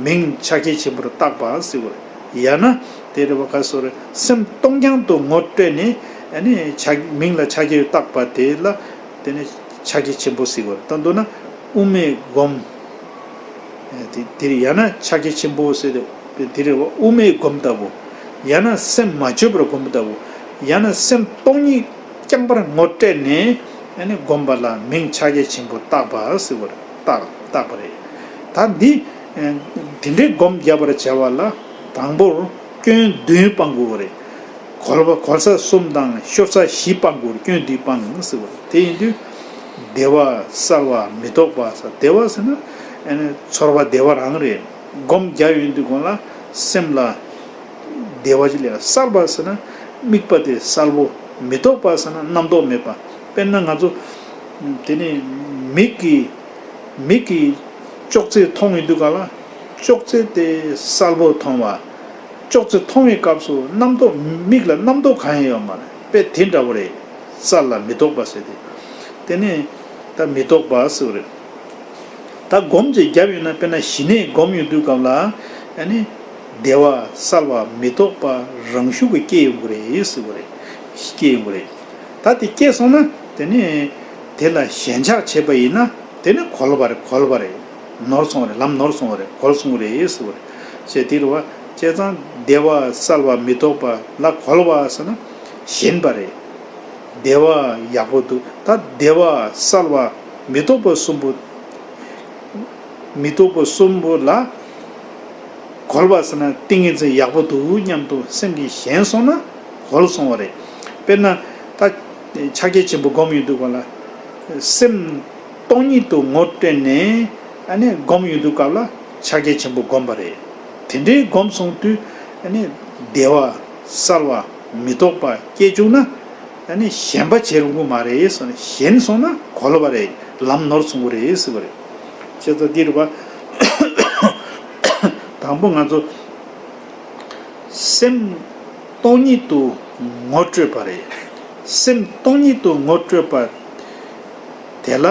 མིང་ཕྱག་རྒྱ་ཆེན་པོར་བཏགས་པ་ཟེར་བ་རེད། ཡང་ན་དེ་རེད་བ། ག་སོ་རེད། སེམས་སྟོང་རྐྱང་དུ་ངོ་སྤྲད་ནས། ཨ་ནི་ཕྱག་མིང་ལ་ཕྱག་རྒྱ་བཏགས་པ་དེ་ལ། དེ་ནི་ཕྱག་རྒྱ་ཆེན་པོ་ཟེར་བ་རེད། ད་མདོར་ན་དབུ་མའི་སྒོམ། དེ་དེ་རེད། ཡང་ན་ཕྱག་རྒྱ་ཆེན་པོ་ཟེར་དེ་དེ་རེད་བ། དབུ་མའི་སྒོམ་ལྟ་བུ། ཡང་ན་སེམས་མ་བཅོས་པར་སྒོམ་ལྟ་བུ། ཡང་ན་སེམས་སྟོང་ཉིད་རྐྱང་པར་ངོ་སྤྲད་ནས། ཨ་ནི་སྒོམ་པ་ལ་མིང་ཕྱག་རྒྱ་ཆེན་པོ་བཏགས་པ་ཟེར་བ་རེད། བཏགས་བཏགས་པ་རེད། ད་འདི་དེ་འདྲའི་སྒོམ་རྒྱབ་པར་བྱ་བ་ལ་དང་པོར་སྐྱོན་བདུན་སྤང་དགོས་པ་རེད། གོལ་བ་གོལ་ས་གསུམ་དང་ཤོར་ས་བཞི་སྤང་དགོས། སྐྱོན་བདུན་སྤང་ཟེར་བ་རེད། དེ་ཡིན་དུས་བདེ་བ་གསལ་བ་མི་རྟོག་པ་ཟེར། བདེ་བ་ཟེར་ན་ཨ་ནི་ཚོར་བ་བདེ་བ་རང་རེད། སྒོམ་རྒྱབ་ཡོང་དུས་གོང་ལ་སེམས་ལ་བདེ་བ་ཅིག་སླེབས། གསལ་བ་ཟེར་ན་དམིགས་པ་དེ་གསལ་པོ། མི་རྟོག་པ་ཟེར་ན་རྣམ་རྟོག་མེད་པ། དཔེར་ན་ང་ཚོ་དེ་ནི་མིག་གིས་མིག་གིས་ཅོག་ཙེ་མཐོང་ཡོང་དུས་ག་ལ། ཅོག་ཙེ་དེ་གསལ་པོ་མཐོང་བ། ཅོག་ཙེ་མཐོང་བའི་སྐབས་སུ་རྣམ་རྟོག་མིག་ལ་རྣམ་རྟོག་གང་ཡང་ཡོད་མ་རེད། དཔེ་དེ་འདྲ་བོ་རེད། གསལ་ལ་མི་རྟོག་པ་ཟེར་དེ། དེ་ནས་ད་མི་རྟོག་པ་ཟེར་བ་རེད། ད་སྒོམ་ཅིག་བརྒྱབ་ཡོད་ན། དཔེར་ན་ཞི་གནས་སྒོམ་ཡོང་དུས་སྐབས་ལ། ཨ་ནི་བདེ་བ་གསལ་བ་མི་རྟོག་པ་རང་ཤུགས་ཀྱིས་སྐྱེ་ཡོང་གི་རེད་ཟེར་བ་རེད། སྐྱེ་ཡོང་གི་རེད། ད་དེ་སྐྱེས་སོང་ན་དེ་ནི་དེ་ལ་ཞེན་ཆགས་བྱས་པ་ཡིན་ན། དེ་ནི་གོལ་བ་རེད། གོལ་བ་རེད། ནོར་སོང་བ་རེད། ལམ་ནོར་སོང་བ་རེད། གོལ་སོང་བ་རེད་ཟེར་བ་རེད། ཅེས་དེ་རེད་བ། བྱས་ཙང་བདེ་བ་གསལ་བ་མི་རྟོག་པ་ལ་གོལ་བ་ཟེར་ན་ཞེན་པ་རེད། བདེ་བ་ཡག་པོ་འདུག་ད་བདེ་བ་གསལ་བ་མི་རྟོག་པ་གསུམ་པོ། མི་རྟོག་པ་གསུམ་པོ་ལ་གོལ་བ་ཟེར་ན་ཏིང་ངེ་འཛིན་ཡག་པོ་འདུག་སྙམ་དུ་སེམས་ཀྱིས་ཞེན་སོང་ན་གོལ་སོང་བ་རེད། དཔེར་ན་ད་ཕྱག་རྒྱ་ཆེན་པོ་སྒོམ་ཡོང་དུས་ག་ལ། སེམས་སྟོང་ཉིད་དུ་ངོ་སྤྲད་ནས་ཨ་ནི་སྒོམ་ཡོང་དུས་སྐབས་ལ་ཕྱག་རྒྱ་ཆེན་པོ་བསྒོམ་པ་རེད། དེ་འདྲའི་སྒོམ་སོང་དུས་ཨ་ནི་བདེ་བ་གསལ་བ་མི་རྟོག་པ་སྐྱེ་བཅུག་ན། ཨ་ནི་ཞེན་པ་བྱེད་རུང་གི་མ་རེད་ཟེར་ནས། ཞེན་སོང་ན་གོལ་བ་རེད། ལམ་ནོར་སོང་གི་རེད་ཟེར་བ་རེད། བྱས་ཙང་འདི་རེད་པ། དང་པོ་ང་ཚོ་སེམས་སྟོང་ཉིད་དུ་ངོ་སྤྲོད་པ་རེད། སེམས་སྟོང་ཉིད་དུ་ངོ་སྤྲོད་པ་དེ་ལ་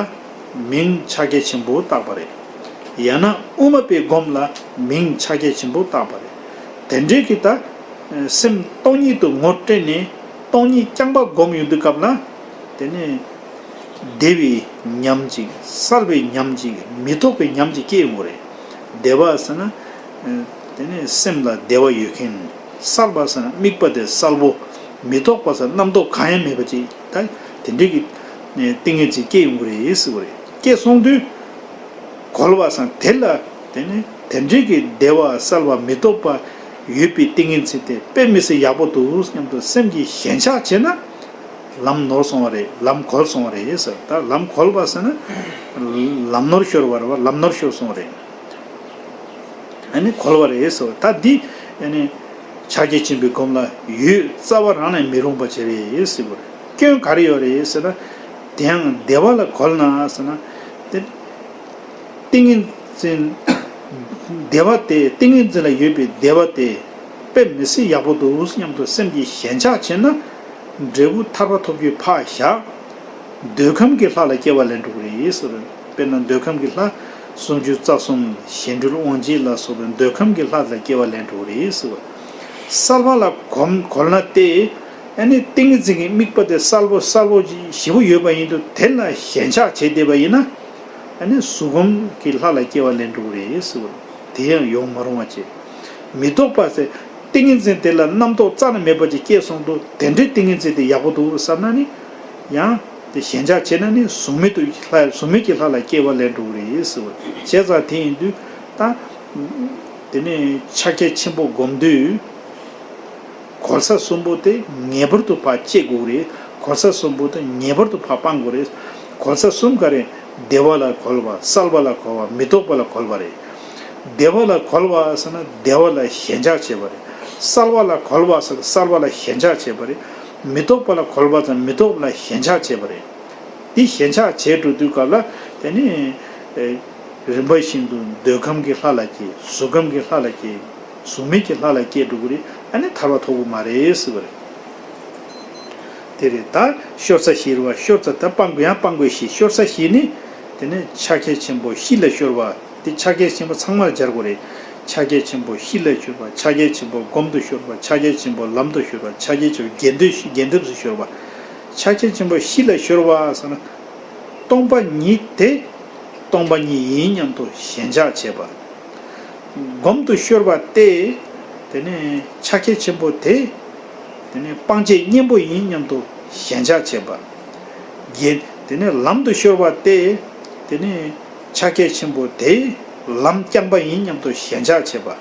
མིང་ཕྱག་རྒྱ་ཆེན་པོ་བཏགས་པ་རེད། ཡང་ན་དབུ་མ་པའི་སྒོམ་ལ་མིང་ཕྱག་རྒྱ་ཆེན་པོ་བཏགས་པ་རེད། དེ་འདྲའི་གི་ད་སེམས་སྟོང་ཉིད་དུ་ངོ་སྤྲད་ནས་སྟོང་ཉིད་རྐྱང་པ་སྒོམ་ཡོང་དུས་སྐབས་ལ། དེ་ནས་བདེ་བའི་ཉམས་ཅིག་གསལ་བའི་ཉམས་ཅིག་མི་རྟོག་པའི་ཉམས་ཅིག་སྐྱེ་ཡོང་གི་རེད། བདེ་བ་ཟེར་ན། དེ་ནས་སེམས་ལ་བདེ་བ་ཡོད་མཁན། གསལ་བ་ཟེར་ན་དམིགས་པ་དེ་གསལ་པོ། མི་རྟོག་པ་ཟེར་ན་རྣམ་རྟོག་གང་ཡང་མེད་པ་ཅིག་ད་དེ་འདྲའི་གི་ཏིང་ངེ་འཛིན་སྐྱེ་ཡོང་གི་རེད་ཟེར་བ་རེད། སྐྱེ་སོང་དུས། གོལ་བ་སང་དེ་ལ་དེ་ནི་དེ་འདྲའི་གི་བདེ་བ་གསལ་བ་མི་རྟོག་པ་ཡོད་པའི་ཏིང་ངེ་འཛིན་དེ་དཔེ་མི་སྲིད་ཡག་པོ་འདུག་སྙམ་དུ་སེམས་ཀྱིས་ཞེན་ཆགས་བྱས་ན། ལམ་ནོར་སོང་བ་རེད། ལམ་གོལ་སོང་བ་རེད་ཟེར། ད་ལམ་གོལ་བ་ཟེར་ན། ལམ་ནོར་ཤོར་བ་རེད་བ། ལམ་ནོར་ཤོར་སོང་བ་རེད། ཨ་ནི་གོལ་བ་རེད་ཟེར་བ། ད་འདི་ཨ་ནི་ཕྱག་རྒྱ་ཆེན་པོའི་སྒོམ་ལ་ཡོད་རྩ་བ་རང་ནས་མི་རུང་བ་ཅིག་རེད་ཟེར་བ་རེད། སྐྱོན་ག་རེ་ཡོད་རེད་ཟེར་ན། དེ་ཡང་བདེ་བ་ལ་གོལ་ན་ཟེར་ན། དེ། ཏིང་ངེ་འཛིན། བདེ་བ་དེ་ཏིང་ངེ་འཛིན་ལ་ཡོད་པའི་བདེ་བ་དེ་དཔེ་མི་སྲིད་ཡག་པོ་འདུག་སྙམ་དུ་སེམས་ཀྱིས་ཞེན་ཆགས་བྱས་ན། འབྲས་བུ་ཐར་པ་ཐོབ་རྒྱུ་ཕར་བཞག་འདོད་ཁམས་ཀྱི་ལྷ་ལ་སྐྱེ་བ་ལེན་འགྲོ་གི་རེད་ཟེར། དཔེར་ན་འདོད་ཁམས་ཀྱི་ལྷ། སུམ་ཅུ་རྩ་གསུམ་གཞན་འབྲུལ་དབང་བྱེད་ལ་སོགས་པའི་འདོད་ཁམས་ཀྱི་ལྷ་ལ་སྐྱེ་བ་ལེན་འགྲོ་གི་རེད་ཟེར། གསལ་བ་ལ་གོམས་གོལ་ན་སྟེ། ཨ་ནི་ཏིང་ངེ་འཛིན་གྱི་དམིགས་པ་དེ་གསལ་པོ་གསལ་པོ་ཞེ་པོ་ཡོད་པ་ཡིན་དུས་དེ་ལ་ཞེན་ཆགས་བྱས་བསྡད་པ་ཡིན་ན། ཨ་ནི་གཟུགས་ཁམས་ཀྱི་ལྷ་ལ་སྐྱེ་བ་ལེན་འགྲོ་གི་རེད་ཟེར་བ། དེ་ཡང་ཡོང་མ་རུང་བ་བྱེད། མི་རྟོག་པ་ཟེར། ཏིང་ངེ་འཛིན་དེ་ལ་རྣམ་རྟོག་རྩ་ནས་མེད་པ་ཅིག་སྐྱེས་སོང་དུས་དེ་འདྲའི་ཏིང་ངེ་འཛིན་དེ་ཡག་པོ་འདུག་བསམ་ན་ནི། ཡང་དེ་ཞེན་ཆགས་བྱས་ན་ནི་གཟུགས་མེད་དུ་ལྷ་གཟུགས་མེད་ཀྱི་ལྷ་ལ་སྐྱེ་བ་ལེན་འགྲོ་གི་རེད་ཟེར་བ། བྱས་ཙང་དེ་ཡིན་དུས་ད། དེ་ནས་ཕྱག་རྒྱ་ཆེན་པོ་སྒོམ་དུས། གོལ་ས་གསུམ་པོ་དེ་ངེས་པར་དུ་ཕར་བཅད་དགོས་རེད། གོལ་ས་གསུམ་པོ་དེ་ངེས་པར་དུ་ཕར་སྤང་དགོས་རེད། གོལ་ས་གསུམ་ག་རེ། བདེ་བ་ལ་གོལ་བ། གསལ་བ་ལ་གོལ་བ། མི་རྟོག་པ་ལ་གོལ་བ་རེད། བདེ་བ་ལ་གོལ་བ་ཟེར་ན་བདེ་བ་ལ་ཞེན་ཆགས་བྱེད་པ་རེད། གསལ་བ་ལ་གོལ་བ་ཟེར་ན་གསལ་བ་ལ་ཞེན་ཆགས་བྱེད་པ་རེད། མི་རྟོག་པ་ལ་གོལ་བ་ཟེར་ན་མི་རྟོག་པ་ལ་ཞེན་ཆགས་བྱེད་པ་རེད། འདི་ཞེན་ཆགས་བྱས་འགྲོ་དུས་སྐབས་ལ་དེ་ནི། རིམ་པ་བཞིན་དུ་འདོད་ཁམས་ཀྱི་ལྷ་ལ་སྐྱེ། གཟུགས་ཁམས་ཀྱི་ལྷ་ལ་སྐྱེ། གཟུགས་མེད་ཀྱི་ལྷ་ལ་སྐྱེ་འགྲོ་གི་རེད། ཨ་ནི་ཐར་པ་ཐོབ་ཀྱི་མ་རེད་ཟེར་བ་རེད། དེ་རེད། ད་ཤོར་ས་བཞི་རེད་བ། ཤོར་ས་ད་སྤང་དགོས་ཡང་སྤང་དགོས་བཞི། ཤོར་ས་བཞི་ནི། དེ་ནས་ཕྱག་རྒྱ་ཆེན་པོ་བཞི་ལ་ཤོར་བ། དེ་ཕྱག་རྒྱ་ཆེན་པོ་ཚང་མར་སྦྱར་དགོས་རེད། ཕྱག་རྒྱ་ཆེན་པོ་བཞི་ལ་ཤོར་བ། ཕྱག་རྒྱ་ཆེན་པོ་སྒོམ་དུ་ཤོར་བ། ཕྱག་རྒྱ་ཆེན་པོ་ལམ་དུ་ཤོར་བ། ཕྱག་རྒྱ་ཆེན་པོ་དགེ་འདུན་དགེ་འདུན་དུ་ཤོར་བ། ཕྱག་རྒྱ་ཆེན་པོ་བཞི་ལ་ཤོར་བ་ཟེར་ན། སྟོང་པ་ཉིད་དེ་སྟོང་པ་ཉིད་ཡིན་སྙམ་དུ་ཞེན་ཆགས་བྱེད་པ། སྒོམ་དུ་ཤོར་བ་སྟེ། དེ་ནས་ཕྱག་རྒྱ་ཆེན་པོ་དེ། དེ་ནས་སྤང་བྱའི་གཉེན་པོ་ཡིན་སྙམ་དུ་ཞེན་ཆགས་བྱེད་པ། དགེ། དེ་ནས་ལམ་དུ་ཤོར་བ་སྟེ། དེ་ནས་ཕྱག་རྒྱ་ཆེན་པོ་དེ་ལམ་རྐྱང་པ་ཡིན་སྙམ་དུ་ཞེན་ཆགས་བྱེད་པ།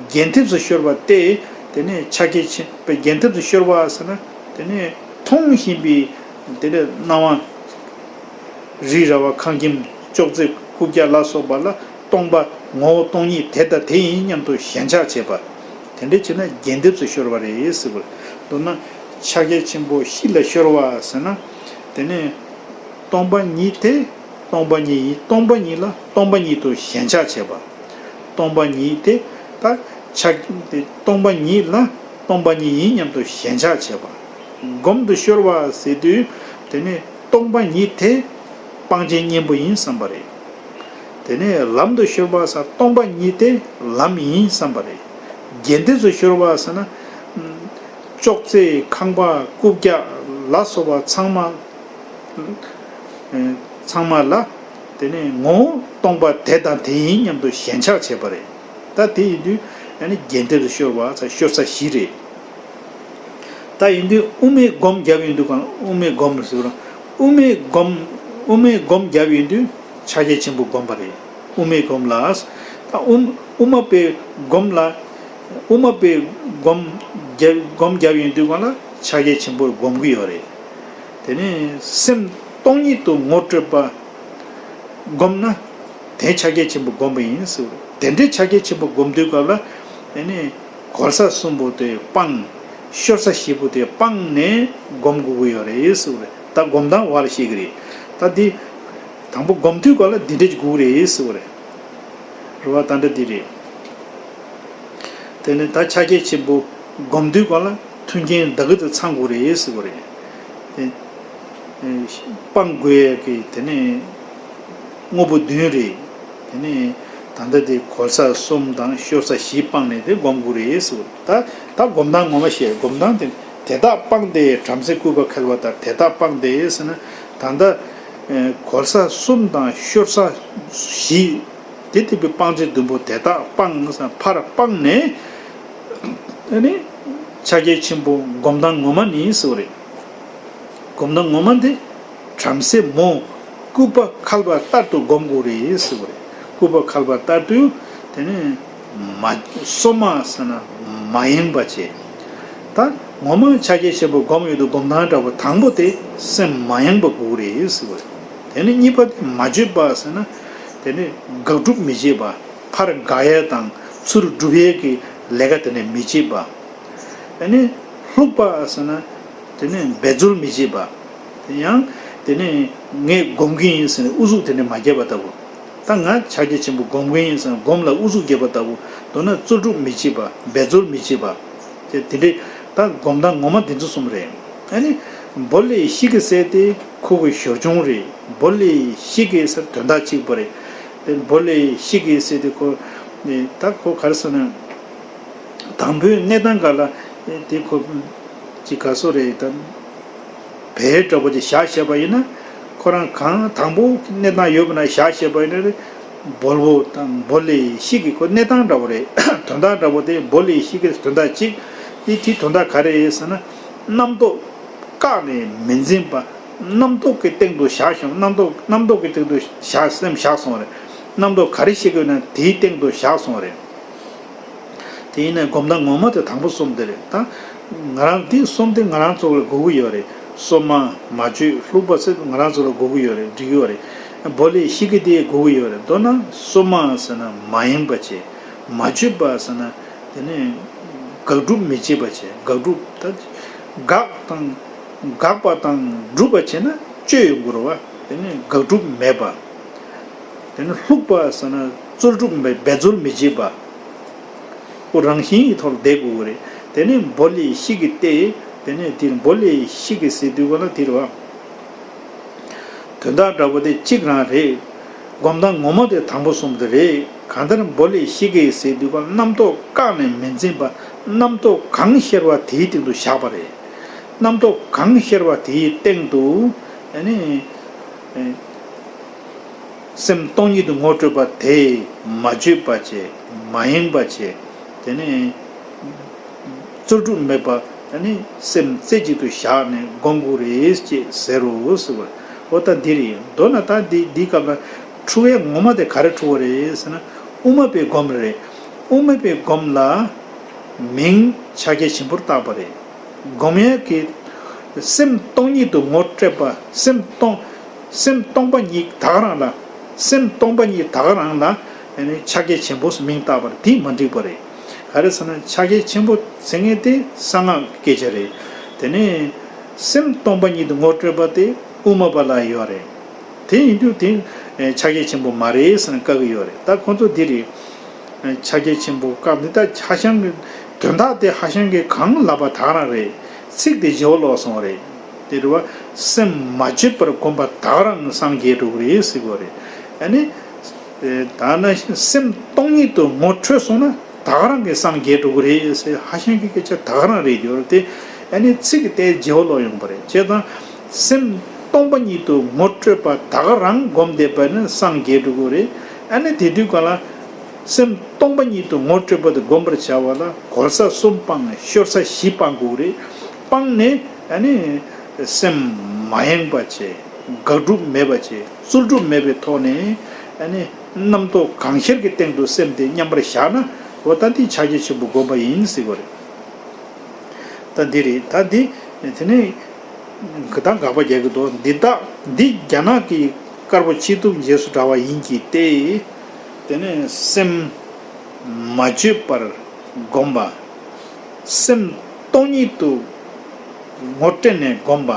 རྒྱས་འདེབས་སུ་ཤོར་བ་སྟེ། དེ་ནས་ཕྱག་རྒྱ་ཆེན་པོ་རྒྱས་འདེབས་སུ་ཤོར་བ་ཟེར་ན། དེ་ནས་མཐོང་བཞིན་པའི་དེ་ནས་སྣང་བ། རི་ར་བ་ཁང་ཁྱིམ་ཅོག་ཙེ་རྐུབ་བཀྱག་ལ་སོགས་པ་ལ་སྟོང་པ་ངོ་བོ་སྟོང་ཉིད་དེ་དང་དེ་ཡིན་སྙམ་དུ་ཞེན་ཆགས་བྱེད་པ། དེ་འདྲ་བྱས་ན་རྒྱས་འདེབས་སུ་ཤོར་བ་རེད་ཟེར་བ་རེད། མདོར་ན་ཕྱག་རྒྱ་ཆེན་པོ་བཞི་ལ་ཤོར་བ་ཟེར་ན། དེ་ནས་སྟོང་པ་ཉིད་དེ་སྟོང་པ་ཉིད་ཡིན། སྟོང་པ་ཉིད་ལ་སྟོང་པ་ཉིད་དུ་ཞེན་ཆགས་བྱེད་པ། སྟོང་པ་ཉིད་དེ་ད་ཆགས་ཏེ་སྟོང་པ་ཉིད་ལ་སྟོང་པ་ཉིད་ཡིན་སྙམ་དུ་ཞེན་ཆགས་བྱེད་པ། སྒོམ་དུ་ཤོར་བ་ཟེར་དུས་དེ་ནས་སྟོང་པ་ཉིད་དེ་སྤང་བྱའི་གཉེན་པོ་ཡིན་བསམ་པ་རེད། དེ་ནས་ལམ་དུ་ཤོར་བ་ཟེར་སྟོང་པ་ཉིད་དེ་ལམ་ཡིན་བསམ་པ་རེད། རྒྱས་འདེབས་སུ་ཤོར་བ་ཟེར་ན། ཅོག་ཙེ་ཁང་པ་རྐུབ་བཀྱག་ལ་སོགས་པ་ཚང་མ། ཚང་མ་ལ་དེ་ནས་ངོ་བོ་སྟོང་པ་དེ་དང་དེ་ཡིན་སྙམ་དུ་ཞེན་ཆགས་བྱེད་པ་རེད། ད་དེ་ཡིན་དུས་ཨ་ནི་རྒྱས་འདེབས་སུ་ཤོར་བ་ཟེར་ཤོར་ས་བཞི་རེད། ད་ཡིན་དུས་དབུ་མའི་སྒོམ་བརྒྱབ་ཡོང་དུས་གང་དབུ་མའི་སྒོམ་ཟེར་བ་དབུ་མའི་སྒོམ་དབུ་མའི་སྒོམ་བརྒྱབ་ཡོང་དུས་ཕྱག་རྒྱ་ཆེན་པོ་བསྒོམ་པ་རེད། དབུ་མའི་སྒོམ་ལ། ད་དབུ་དབུ་མ་པའི་སྒོམ་ལ། དབུ་མ་པའི་སྒོམ་བརྒྱབ་སྒོམ་བརྒྱབ་ཡོང་དུས་གང་ལ་ཕྱག་རྒྱ་ཆེན་པོ་སྒོམ་གྱི་ཡོད་རེད། དེ་ནས་སེམས་སྟོང་ཉིད་དུ་ངོ་སྤྲོད་པ་སྒོམ་ན་དེ་ཕྱག་རྒྱ་ཆེན་པོ་སྒོམ་པ་ཡིན་ཟེར་བ་རེད། དེ་འདྲའི་ཕྱག་རྒྱ་ཆེན་པོ་སྒོམ་དུས་སྐབས་ལ་དེ་ནས་གོལ་ས་གསུམ་པོ་དེ་སྤངས། ཤོར་ས་བཞི་པོ་དེ་སྤངས་ནས་སྒོམ་དགོས་ཀྱི་ཡོད་རེད་ཟེར་བ་རེད། ད་སྒོམ་སྟངས་བར་ལ་ཤེས་ཀྱི་རེད། ད་འདི་དང་པོ་སྒོམ་དུས་སྐབས་ལ་འདི་འདྲ་ཅིག་དགོས་ཀྱི་རེད་ཟེར་བ་རེད། རེད་བ། ད་འདྲ་འདི་རེད། དེ་ནས་ད་ཕྱག་རྒྱ་ཆེན་པོ་སྒོམ་དུས་སྐབས་ལ་མཐུན་རྐྱེན་ད་གི་དེ་ཚང་དགོས་རེད་ཟེར་བ་རེད། དེ་སྤང་དགོས་ཡས་ཀྱི་དེ་ནས་དངོས་པོ་བདུན་རེད། དེ་ནས་ ད་ལྟ་དེ་གོལ་ས་གསུམ་དང་ཤོར་ས་བཞི་སྤངས་ནས་དེ་སྒོམ་དགོས་རེད་ཟེར་བ། ད་ད་སྒོམ་སྟངས་ངོ་མ་བཤད། སྒོམ་སྟངས་དེ་དེ་དག་སྤངས་ཏེ་བྲམ་ཟེ་སྐུད་པ་ཁལ་བ་ལྟར་དེ་དག་སྤངས་ཏེ་ཟེར་ན། ད་ལྟ་གོལ་ས་གསུམ་དང་ཤོར་ས་བཞི། དེ་དེ་བའི་སྤང་བྱ་བདུན་པོ་དེ་དག་སྤངས་ཟེར་ཕར་སྤངས་ནས། ཨ་ནི་ཕྱག་རྒྱ་ཆེན་པོ་སྒོམ་སྟངས་ངོ་མ་ནི་ཟེར་བ་རེད། སྒོམ་སྟངས་ངོ་མ་འདི་བྲམ་ཟེ་མོ་སྐུད་པ་ཁལ་བ་ལྟར་དུ་སྒོམ་དགོས་རེད་ཟེར་བ་རེད། སྐུད་པ་ཁལ་བ་ལྟར་དུ། དེ་ནས་མ་སོ་མ་ཟེར་ན་མ་ཡེངས་པ་བྱས། ད་ངོ་མ་ཕྱག་རྒྱ་ཆེན་པོ་སྒོམ་ཡོད་དུས་སྒོམ་སྟངས་འདྲ་བོ་དང་པོ་དེ་སེམས་མ་ཡེངས་པ་དགོས་རེད་ཟེར་བ་རེད། དེ་ནས་གཉིས་པ་དེ་མ་བཅོས་པ་ཟེར་ན། དེ་ནས་དགག་སྒྲུབ་མི་བྱེད་པ། ཕར་དགག་ཡས་དང་ཚུར་སྒྲུབ་ཡས་ཀྱི་ལས་ཀ་དེ་ནས་མི་བྱེད་པ། དེ་ནས་ལྷུག་པ་ཟེར་ན། དེ་ནས་འབད་རྩོལ་མི་བྱེད་པ། དེ་ཡང་དེ་ནས་ངས་སྒོམ་གྱི་ཡིན་ཟེར་ནས་ཨུ་ཚུགས་དེ་ནས་མ་བརྒྱབ་པ་ལྟ་བུ། ད་ང་ཕྱག་རྒྱ་ཆེན་པོ་སྒོམ་གྱི་ཡིན་ཟེར་ནས་སྒོམ་ལ་ཨུ་ཚུགས་བརྒྱབ་པ་ལྟ་བུ། མདོར་ན་རྩོལ་སྒྲུབ་མི་བྱེད་པ། འབད་རྩོལ་མི་བྱེད་པ། དེ་དེ་འདྲའི་ད་སྒོམ་སྟངས་ངོ་མ་དེ་ཚོ་གསུམ་རེད། ཨ་ནི་བོ་ལེ་ཤི་ཀི་ཟེར་དེ་ཁོ་གི་ཞོར་བྱུང་རེད། བོ་ལེ་ཤི་ཀི་ཟེར་དོན་དག་གཅིག་པ་རེད། དེ་བོ་ལེ་ཤི་ཀི་ཟེར་དེ་ཁོ་ད་ཁོ་ག་རེ་ཟེར་ན། དང་པོའི་གནས་སྟངས་སྒང་ལ་དེ་ཁོ་ཅིག་ག་སོ་རེད་དམ། བལ་འདྲ་པོ་ཅིག་བཞག་བྱས་པ་ཡིན་ན། ཁོ་རང་གང་དང་པོ་གནས་སྟངས་ཡོད་པ་ན་བཞག་བྱས་པ་ཡིན་ན། བོལ་བོ་དང་བོ་ལེ་ཤི་ཀི་ཁོ་གནས་སྟངས་འདྲ་པོ་རེད། དོན་དག་འདྲ་པོ་དེ་བོ་ལེ་ཤི་ཀི་དོན་དག་གཅིག་དེ་དེ་དོན་དག་ག་རེ་རེད་ཟེར་ན། རྣམ་རྟོག་བཀག་ནས་མི་འཛིན་པ། རྣམ་རྟོག་གི་སྟེང་དུ་བཞག་བྱུང་། རྣམ་རྟོག་རྣམ་རྟོག་གི་སྟེང་དུ་བཞག་སེམས་བཞག་སོང་བ་རེད། རྣམ་རྟོག་ག་རེ་ཤེས་དགོས་ན་དེའི་སྟེང་དུ་བཞག་སོང་བ་རེད། དེ་ཡིན་ན་སྒོམ་སྟངས་ངོ་མ་དེ་དང་པོ་གསུམ་དེ་རེད། ད་ང་རང་དེ་གསུམ་དེ་ང་རང་ཚོ་ལ་དགོས་ཀྱི་ཡོད་རེད། སོ་མ་མ་བཅོས་ལྷུག་པ་ཟེར་ང་རང་ཚོ་ལ་དགོས་ཀྱི་ཡོད་རེད། འགྲིག་གི་ཡོད་རེད། བོ་ལེ་ཤི་ཀི་དེ་དགོས་ཀྱི་ཡོད་རེད། མདོར་ན་སོ་མ་ཟེར་ན་མ་ཡེངས་པ་བྱས། མ་བཅོས་པ་ཟེར་ན་དེ་ནས་དགག་སྒྲུབ་མི་བྱེད་པ་བྱས། དགག་སྒྲུབ་ད་དགག་དང་དགག་པ་དང་སྒྲུབ་པ་བྱས་ན་བཅོས་ཡོང་དགོས་རེད་བ། དེ་ནས་དགག་སྒྲུབ་མེད་པ། དེ་ནས་ལྷུག་པ་ཟེར་ན་རྩོལ་སྒྲུབ་མེད། འབད་རྩོལ་མི་བྱེད་པ། ཁོ་རང་བཞིན་གྱི་ཐོག་ལ་བསྡད་དགོས་ཀྱི་རེད། དེ་ནས་བོ་ལེ་ཤི་ཀི་སྟེ། དེ་ནས་དེ་བོ་ལེ་ཤི་ཀི་ཟེར་དུས་ག་ལ་དེ་རེད་བ། དོན་དག་འདྲ་པོ་དེ་གཅིག་རང་རེད། སྒོམ་སྟངས་ངོ་མ་དེ་དང་པོ་གསུམ་དེ་རེད། གང་ལྟར་བོ་ལེ་ཤི་ཀི་ཟེར་དུས་ག་རྣམ་རྟོག་བཀག་ནས་མི་འཛིན་པ། རྣམ་རྟོག་གང་ཤར་བ་དེའི་སྟེང་དུ་བཞག་པ་རེད། རྣམ་རྟོག་གང་ཤར་བ་དེའི་སྟེང་དུ་ཨ་ནི། སེམས་སྟོང་ཉིད་དུ་ངོ་སྤྲོད་པ་དེ་མ་བཅོས་པ་བྱས། མ་ཡེངས་པ་བྱས། དེ་ནས་རྩོལ་སྒྲུབ་མེད་པ། དེ་ནས་སེམས་རྩེ་གཅིག་ཏུ་བཞག་ནས་སྒོམ་དགོས་རེད་ཅེས་ཟེར་རོ་ཟེར་བ། འོ་ད་འདི་རེད། མདོར་ན་ད་འདི་འདིའི་སྐབས་ལ་འཁྲུལ་བའི་ངོ་མ་དེ་ག་རེ་འཁྲུལ་བ་རེད་ཟེར་ན། དབུ་མ་པའི་སྒོམ་རེད། དབུ་མ་པའི་སྒོམ་ལ་མིང་ཕྱག་རྒྱ་ཆེན་པོར་བཏགས་པ་རེད། སྒོམ་ཡས་ཀྱི་སེམས་སྟོང་ཉིད་དུ་ངོ་སྤྲད་པ། སེམས་སྟོང་། སེམས་སྟོང་པ་ཉིད་ད་ག་རང་ལ། སེམས་སྟོང་པ་ཉིད་ད་ག་རང་ལ་ཕྱག་རྒྱ་ཆེན་པོ་ཟེར་མིང་བཏགས་པ་རེད། དེ་མ་འགྲིག་པ་རེད། ག་རེ་ཟེར་ན་ཕྱག་རྒྱ་ཆེན་པོ་ཟེར་མཁན་དེ་གསང་སྔགས་ཀྱི་སྐད་ཆ་རེད། དེ་ནས་སེམས་སྟོང་པ་ཉིད་དུ་ངོ་སྤྲད་པ་དེ་དབུ་མ་པ་ལ་ཡོད་རེད། དེ་ཡིན་དུས་དེ་ཕྱག་རྒྱ་ཆེན་པོ་མ་རེད་ཟེར་ནས་བཀག་གི་ཡོད་རེད། ད་ཁོང་ཚོ་འདི་རེད། ཕྱག་རྒྱ་ཆེན་པོ་སྐབས་འདི་ད་ཧ་ཅང་གི་དོན་དག་དེ་ཧ་ཅང་གི་གང་ལབ་པ་ད་ག་རང་རེད། ཚིག་དེ་བརྗེ་བོ་ལོག་སོང་བ་རེད། དེ་རེད་བ། སེམས་མ་བཅོས་པར་བསྒོམ་པ་ད་ག་རང་སངས་རྒྱས་འགྲོ་གི་རེད་ཟེར་གི་རེད། ཨ་ནི། ད་ནི་སེམས་སྟོང་ཉིད་དུ་ངོ་འཕྲོད་སོང་ན་ད་ག་རང་གི་སངས་རྒྱས་འགྲོ་གི་རེད་ཟེར། ཧ་ཅང་གི་སྐད་ཆ་ད་ག་རང་རེད་ཡོད་རེད་དེ། ཨ་ནི་ཚིག་གི་དེ་བརྗེ་བོ་ལོག་ཡོང་པ་རེད། བྱས་ཙང་སེམས་སྟོང་པ་ཉིད་དུ་ངོ་སྤྲོད་པ་ད་ག་རང་བསྒོམ་བསྡད་པ་ནི་སངས་རྒྱས་འགྲོ་གི་རེད། ཨ་ནི་དེ་དུས་ག་ལ། སེམས་སྟོང་པ་ཉིད་དུ་ངོ་སྤྲོད་པ་དེ་བསྒོམ་པར་བྱ་བ་ལ་གོལ་ས་གསུམ་སྤང་ནས་ཤོར་ས་བཞི་སྤང་དགོས་རེད། སྤངས་ནས་ཨ་ནི་སེམས་མ་ཡེངས་པ་བྱས། དགག་སྒྲུབ་མེད་པ་བྱས། རྩོལ་སྒྲུབ་མེད་པའི་ཐོག་ནས་ཨ་ནི་རྣམ་རྟོག་གང་ཤར་གྱི་སྟེང་དུ་སེམས་དེ་མཉམ་པར་བཞག་ན། འོ་ད་འདི་ཕྱག་རྒྱ་ཆེན་པོ་བསྒོམ་པ་ཡིན་ཟེར་གི་རེད། ད་འདི་རེད། ད་འདི་དེ་ནས་གི་ད་དགག་པ་རྒྱག་གི་འདུག་འདི་དག་འདི་རྒྱ་ནག་གི་དཀར་པོ་སྐྱིད་སྡུག་རྗེས་སུ་འབྲང་བ་ཡིན་གྱི་སྟེ། དེ་ནས་སེམས་མ་བཅོས་པར་བསྒོམ་པ། སེམས་སྟོང་ཉིད་དུ་ངོ་སྤྲད་ནས་བསྒོམ་པ།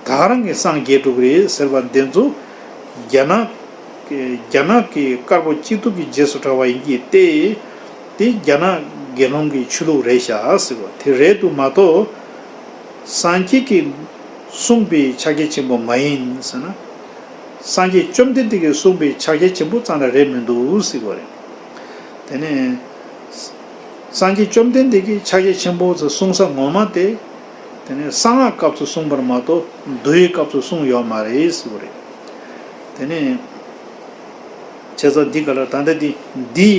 ད་ག་རང་གི་སངས་རྒྱས་འགྲོ་གི་རེད་ཟེར་བ་འདི་ཚོ་རྒྱ་ནག་རྒྱ་ནག་གི་དཀར་པོ་སྐྱིད་སྡུག་གི་རྗེས་སུ་འབྲང་བ་ཡིན་གྱི་སྟེ། དེ་རྒྱ་ནག་དགེ་སློང་གི་ཆོས་ལུགས་རེད་ཤག་ཟེར་བ། དེ་རེད་འདུག་མ་གཏོགས། སངས་རྒྱས་ཀྱིས་གསུངས་པའི་ཕྱག་རྒྱ་ཆེན་པོ་མ་ཡིན་ཟེར་ན། སངས་རྒྱས་བཅོམ་ལྡན་འདས་ཀྱིས་གསུངས་པའི་ཕྱག་རྒྱ་ཆེན་པོ་ཙམ་ལ་རེད་མི་འདུག་ཟེར་བ་རེད། དེ་ནས་སངས་རྒྱས་བཅོམ་ལྡན་འདས་ཀྱིས་ཕྱག་རྒྱ་ཆེན་པོ་ཚོ་གསུང་ས་ངོ་མ་དེ། དེ་ནས་གསང་སྔགས་སྐབས་སུ་གསུངས་པར་མ་གཏོགས་འདུལ་བའི་སྐབས་སུ་གསུངས་ཡོད་མ་རེད་ཟེར་བ་རེད། དེ་ནས་བྱས་ཙང་འདི་ག་ལ་ད་ལྟ་འདི་འདི་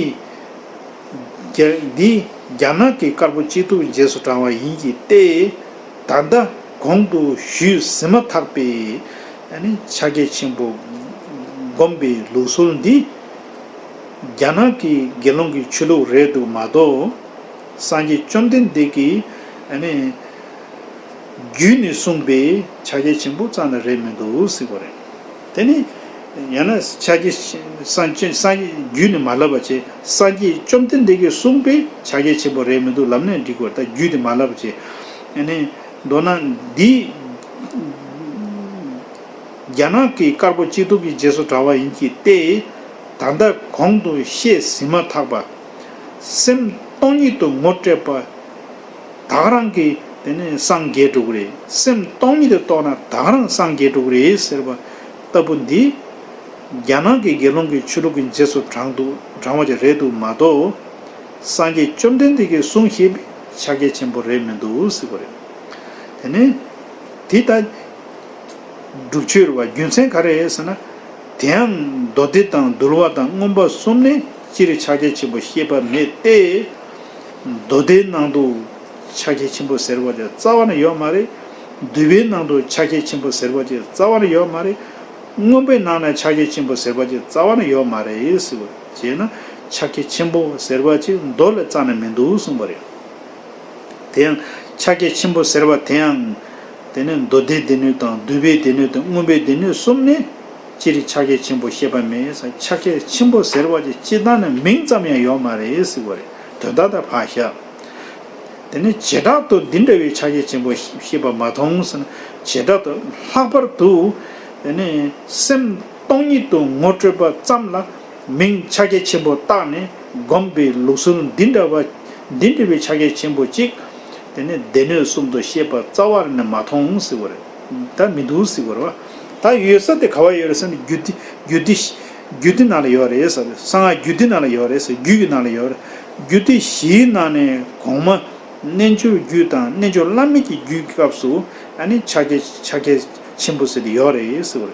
རྒྱ་འདི་རྒྱ་ནག་གི་དཀར་པོ་གཅིག་ཏུ་རྗེས་སུ་འབྲང་བ་ཡིན་གྱི་སྟེ། ད་ལྟ་གོང་དུ་ཞུས་ཟིན་མ་ཐག་པའི་ཕྱག་རྒྱ་ཆེན་པོ་བསྒོམ་པའི་ལུགས་སྲོལ་འདི། རྒྱ་ནག་གི་དགེ་སློང་གི་ཆོས་ལུགས་རེད་འདུག་མ་གཏོགས། སངས་རྒྱས་བཅོམ་ལྡན་འདས་ཀྱིས་ཨ་ནི་བརྒྱུད་ནས་གསུངས་པའི་ཕྱག་རྒྱ་ཆེན་པོ་རྩ་ནས་རེད་མི་འདུག་ཟེར་བ་རེད། དེ་ནི་ཡང་ན་ཕྱག་རྒྱ་སངས་རྒྱས་སངས་རྒྱས་བརྒྱུད་ནས་མ་ལབ་པ་བྱས། སངས་རྒྱས་བཅོམ་ལྡན་འདས་ཀྱིས་གསུངས་པའི་ཕྱག་རྒྱ་ཆེན་པོ་རེད་མི་འདུག་ལབ་ནས་འགྲིག་གི་རེད། ད་བརྒྱུད་དེ་མ་ལབ་པ་བྱས། ཨ་ནི་མདོར་ན་འདི་རྒྱ་ནག་གི་དཀར་པོ་གཅིག་ཏུ་གི་རྗེས་སུ་འབྲང་བ་ཡིན་གྱི་སྟེ། ད་ལྟ་གོང་དུ་བཤད་ཟིན་མ་ཐག་པ། སེམས་སྟོང་ཉིད་དུ་ངོ་སྤྲད་པ། ད་ག་རང་གིས་དེ་ནས་སངས་རྒྱས་འགྲོ་གི་རེད། སེམས་སྟོང་ཉིད་དུ་རྟོགས་ན་ད་ག་རང་སངས་རྒྱས་འགྲོ་གི་རེད་ཟེར་བ་ལྟ་བུ་འདི། རྒྱ་ནག་གི་དགེ་སློང་གི་ཆོས་ལུགས་ཀྱི་རྗེས་སུ་འབྲང་འདུག་འབྲང་བ་ཅིག་རེད་འདུག་མ་གཏོགས། སངས་རྒྱས་བཅོམ་ལྡན་འདས་ཀྱིས་གསུངས་བཞག་པའི་ཕྱག་རྒྱ་ཆེན་པོ་རེད་མི་འདུག་ཟེར་བ་རེད། དེ་ནས་དེ་ལྟ། སྒྲུབ་མཆོད་རེད་བ། རྒྱུ་མཚན་ག་རེ་རེད་ཟེར་ན། དེའང་མདོ་སྡེ་དང་འདུལ་བ་དང་མངོན་པ་གསུམ་ནས་སྤྱིར་ཕྱག་རྒྱ་ཆེན་པོ་བཤད་པ་མེད་དེ། མདོ་སྡེའི་ནང་དུ་ཕྱག་རྒྱ་ཆེན་པོ་ཟེར་བ་དེ་རྩ་བ་ནས་ཡོད་མ་རེད། འདུལ་བའི་ནང་དུ་ཕྱག་རྒྱ་ཆེན་པོ་ཟེར་བ་དེ་རྩ་བ་ནས་ཡོད་མ་རེད། མངོན་པའི་ནང་ན་ཕྱག་རྒྱ་ཆེན་པོ་ཟེར་བ་དེ་རྩ་བ་ནས་ཡོད་མ་རེད་ཟེར་བ། བྱས་ན་ཕྱག་རྒྱ་ཆེན་པོ་ཟེར་བ་ཅིག་མདོ་ལ་རྩ་ནས་མི་འདུག་གསུངས་པ་རེད། དེ་ཡང་ཕྱག་རྒྱ་ཆེན་པོ་ཟེར་བ་དེ་ཡང་། དེ་ནི་མདོ་སྡེའི་སྡེ་སྣོད་དང་འདུལ་བའི་སྡེ་སྣོད་དང་མངོན་པའི་སྡེ་སྣོད་གསུམ་ནས་སྤྱིར་ཕྱག་རྒྱ་ཆེན་པོ་བཤད་པ་མེད་ཟེར། ཕྱག་རྒྱ་ཆེན་པོ་ཟེར་བ་དེ་སྤྱིར་བཏང་ནས་མིང་ཙམ་ཡང་ཡོད་མ་རེད་ཟེར་བ་རེད། དོན་དག་དང་ཕར་བཞག་དེ་ནི་བྱེ་བྲག་ཏུ་འདི་འདྲ་བའི་ཕྱག་རྒྱ་ཆེན་པོ་བཤད་པ་མ་མཐོང་ཟེར་ན། བྱེ་བྲག་ཏུ་ལྷག་པར་དུ། དེ་ནི་སེམས་སྟོང་ཉིད་དུ་ངོ་སྤྲོད་པ་ཙམ་ལ། མིང་ཕྱག་རྒྱ་ཆེན་པོ་བཏགས་ནས་བསྒོམ་པའི་ལུགས་སྲོལ་འདི་འདྲ་བ། འདི་འདྲ་བའི་ཕྱག་རྒྱ་ཆེན་པོ་གཅིག་དེ་ནི་སྡེ་སྣོད་གསུམ་དུ་བཤད་པ་རྩ་བ་ནས་མ་མཐོང་ཟེར་བ་རེད། ད་མི་འདུག་ཟེར་བ་རེད་བ། ད་ཡོད་ས་དེ་ག་བ་ཡོད་རེད་ཟེར་ན། རྒྱུད་སྡེ་རྒྱུད་སྡེ་རྒྱུད་སྡེ་ནང་ལ་ཡོད་རེད་ཟེར། གསང་སྔགས་རྒྱུད་སྡེ་ནང་ལ་ཡོད་རེད་ཟེར། རྒྱུད་ཀྱི་ནང་ལ་ཡོད་རེད། རྒྱུད་སྡེ་བཞིའི་ནང་ནས་གོང་མ། རྣལ་འབྱོར་རྒྱུད་དང་རྣལ་འབྱོར་བླ་མེད་ཀྱི་རྒྱུད་ཀྱི་སྐབས་སུ་ཨ་ནི་ཕྱག་རྒྱ་ཕྱག་རྒྱ་ཆེན་པོ་ཟེར་དེ་ཡོད་རེད་ཟེར་བ་རེད།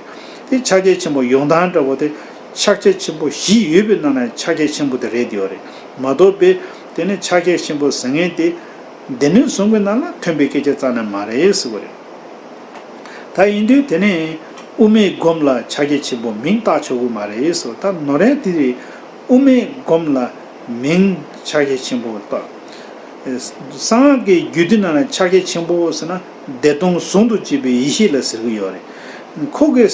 དེ་ཕྱག་རྒྱ་ཆེན་པོ་ཡོང་སྟངས་འདྲ་བོ་དེ། ཕྱག་རྒྱ་ཆེན་པོ་བཞི་ཡོད་པའི་ནང་ན་ཕྱག་རྒྱ་ཆེན་པོ་དེ་རེད་ཡོད་རེད། མ་གཏོགས་པའི་དེ་ནི་ཕྱག་རྒྱ་ཆེན་པོ་ཟེར་མཁན་དེ་སྡེ་སྣོད་གསུམ་གྱི་ནང་ལ་ཐོན་པའི་སྐད་ཆ་རྩ་ནས་མ་རེད་ཟེར་བ་རེད། ད་ཡིན་དུས་དེ་ནི་དབུ་མའི་སྒོམ་ལ་ཕྱག་རྒྱ་ཆེན་པོ་མིང་བཏགས་ཆོག་གི་མ་རེད་ཟེར་བ། ད་ནོར་ཡ་དེ་རེད། དབུ་མའི་སྒོམ་ལ་མིང་ཕྱག་རྒྱ་ཆེན་པོ་བཏགས། གསང་སྔགས་ཀྱི་རྒྱུད་སྡེ་ནང་ལ་ཕྱག་རྒྱ་ཆེན་པོ་ཟེར་ན་བདེ་སྟོང་ཟུང་དུ་འཇུག་པའི་ཡེ་ཤེས་ལ་ཟེར་གྱི་ཡོད་རེད། ཁོ་གི་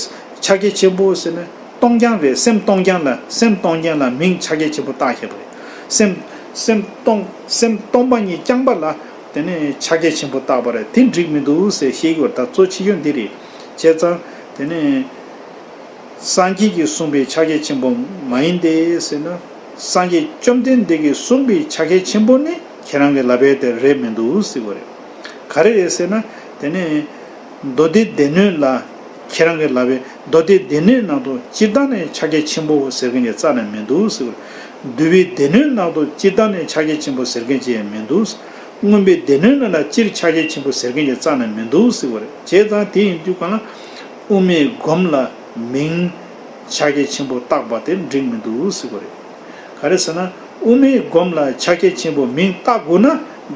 ཕྱག་རྒྱ་ཆེན་པོ་ཟེར་ན་སྟོང་རྐྱང་རེད། སེམས་སྟོང་རྐྱང་ལ་སེམས་སྟོང་རྐྱང་ལ་མིང་ཕྱག་རྒྱ་ཆེན་པོ་བཏགས་བཞག་པ་རེད། སེམས་སེམས་སྟོང་སེམས་སྟོང་པ་ཉིད་རྐྱང་པ་ལ་དེ་ནས་ཕྱག་རྒྱ་ཆེན་པོ་བཏགས་པ་རེད། དེ་འགྲིག་མི་འདུག་ཟེར་བཤད་ཀྱི་ཡོད་རེད། ད་གཙོ་ཆེ་ཤོས་འདི་རེད། བྱས་ཙང་དེ་ནས། སངས་རྒྱས་ཀྱིས་གསུངས་པའི་ཕྱག་རྒྱ་ཆེན་པོ་མ་ཡིན་ཏེ་ཟེར་ན། སངས་རྒྱས་བཅོམ་ལྡན་འདས་ཀྱིས་གསུངས་པའི་ཕྱག་རྒྱ་ཆེན་པོ་ནི་ཁྱེད་རང་གི་ལབ་པའི་དེ་རེད་མི་འདུག་ཟེར་བ་རེད། ག་རེ་རེད་ཟེར་ན། དེ་ནི་མདོ་སྡེ་སྡེ་སྣོད་ལ་ཁྱེད་རང་གི་ལབ་པའི་མདོ་སྡེ་སྡེ་སྣོད་ནང་དུ་སྤྱིར་བཏང་ནས་ཕྱག་རྒྱ་ཆེན་པོ་ཟེར་མཁན་གྱི་རྩ་ནས་མི་འདུག་ཟེར་བ་རེད། འདུལ་བའི་སྡེ་སྣོད་ནང་དུ་སྤྱིར་བཏང་ནས་ཕྱག་རྒྱ་ཆེན་པོ་ཟེར་མཁན་ཅིག་ཡང་མི་འདུག། མངོན་པའི་སྡེ་སྣོད་ནང་ལ་སྤྱིར་ཕྱག་རྒྱ་ཆེན་པོ་ཟེར་མཁན་གྱི་རྩ་ནས་མི་འདུག་ཟེར་བ་རེད། བྱས་ཙང་དེ་ཡིན་དུས་གང་ལ། དབུ་མའི་སྒོམ་ལ་མིང་ཕྱག་རྒྱ་ཆེན་པོ་བཏགས་པ་དེ་འགྲིག་མི་འདུག་ཟེར་བ་རེད། ག་རེ་ཟེར་ན་དབུ་མའི་སྒོམ་ལ་ཕྱག་རྒྱ་ཆེན་པོ་མིང་བཏགས་དགོས་ན་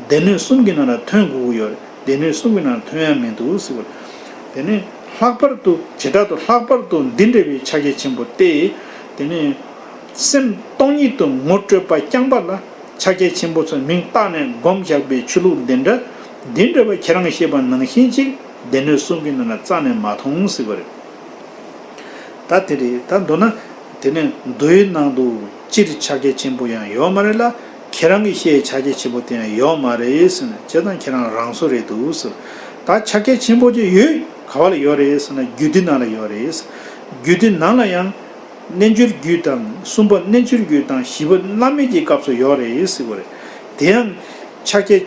སྡེ་སྣོད་གསུམ་གྱི་ནང་ལ་ཐོན་དགོས་ཀྱི་ཡོད་རེད། སྡེ་སྣོད་གསུམ་གྱི་ནང་ལ་ཐོན་ཡ་མི་འདུག་ཟེར་བ་རེད། དེ་ནས་ལྷག་པར་དུ་བྱེ་བྲག་ཏུ་ལྷག་པར་དུ་འདི་འདྲ་བའི་ཕྱག་རྒྱ་ཆེན་པོ་སྟེ། དེ་ནས་སེམས་སྟོང་ཉིད་དུ་ངོ་སྤྲོད་པ་རྐྱང་པ་ལ་ཕྱག་རྒྱ་ཆེན་པོ་ཚོ་མིང་བཏགས་ནས་སྒོམ་བཞག་པའི་ཆོས་ལུགས་འདི་འདྲ། འདི་འདྲ་བ་ཁྱེད་རང་གིས་བཤད་པ་ནང་བཞིན་ཅིག་སྡེ་སྣོད་གསུམ་གྱི་ནང་ལ་རྩ་ནས་མ་མཐོང་ཟེར་བ་རེད། ད་དེ་རེད། ད་མདོར་ན་དེ་ནས་མདོའི་ནང་དུ་སྤྱིར་ཕྱག་རྒྱ་ཆེན་པོ་ཡང་ཡོད་མ་རེད་ལ། ཁྱེད་རང་གིས་བཤད་ཕྱག་རྒྱ་ཆེན་པོ་དེ་ཡང་ཡོད་མ་རེད་ཟེར་ན། བྱས་ཙང་ཁྱེད་རང་རང་བཟོ་རེད་འདུག་ཟེར། ད་ཕྱག་རྒྱ་ཆེན་པོ་ཅིག་ཡོད། ག་བ་ལ་ཡོད་རེད་ཟེར་ན་རྒྱུད་སྡེ་ནང་ལ་ཡོད་རེད། རྒྱུད་སྡེ་ནང་ལ་ཡང་། རྣལ་འབྱོར་རྒྱུད་དང་གསུམ་པ་རྣལ་འབྱོར་རྒྱུད་དང་བཞི་པ་བླ་མེད་ཀྱི་སྐབས་སུ་ཡོད་རེད་ཟེར་བ་རེད། དེ་ཡང་ཕྱག་རྒྱ་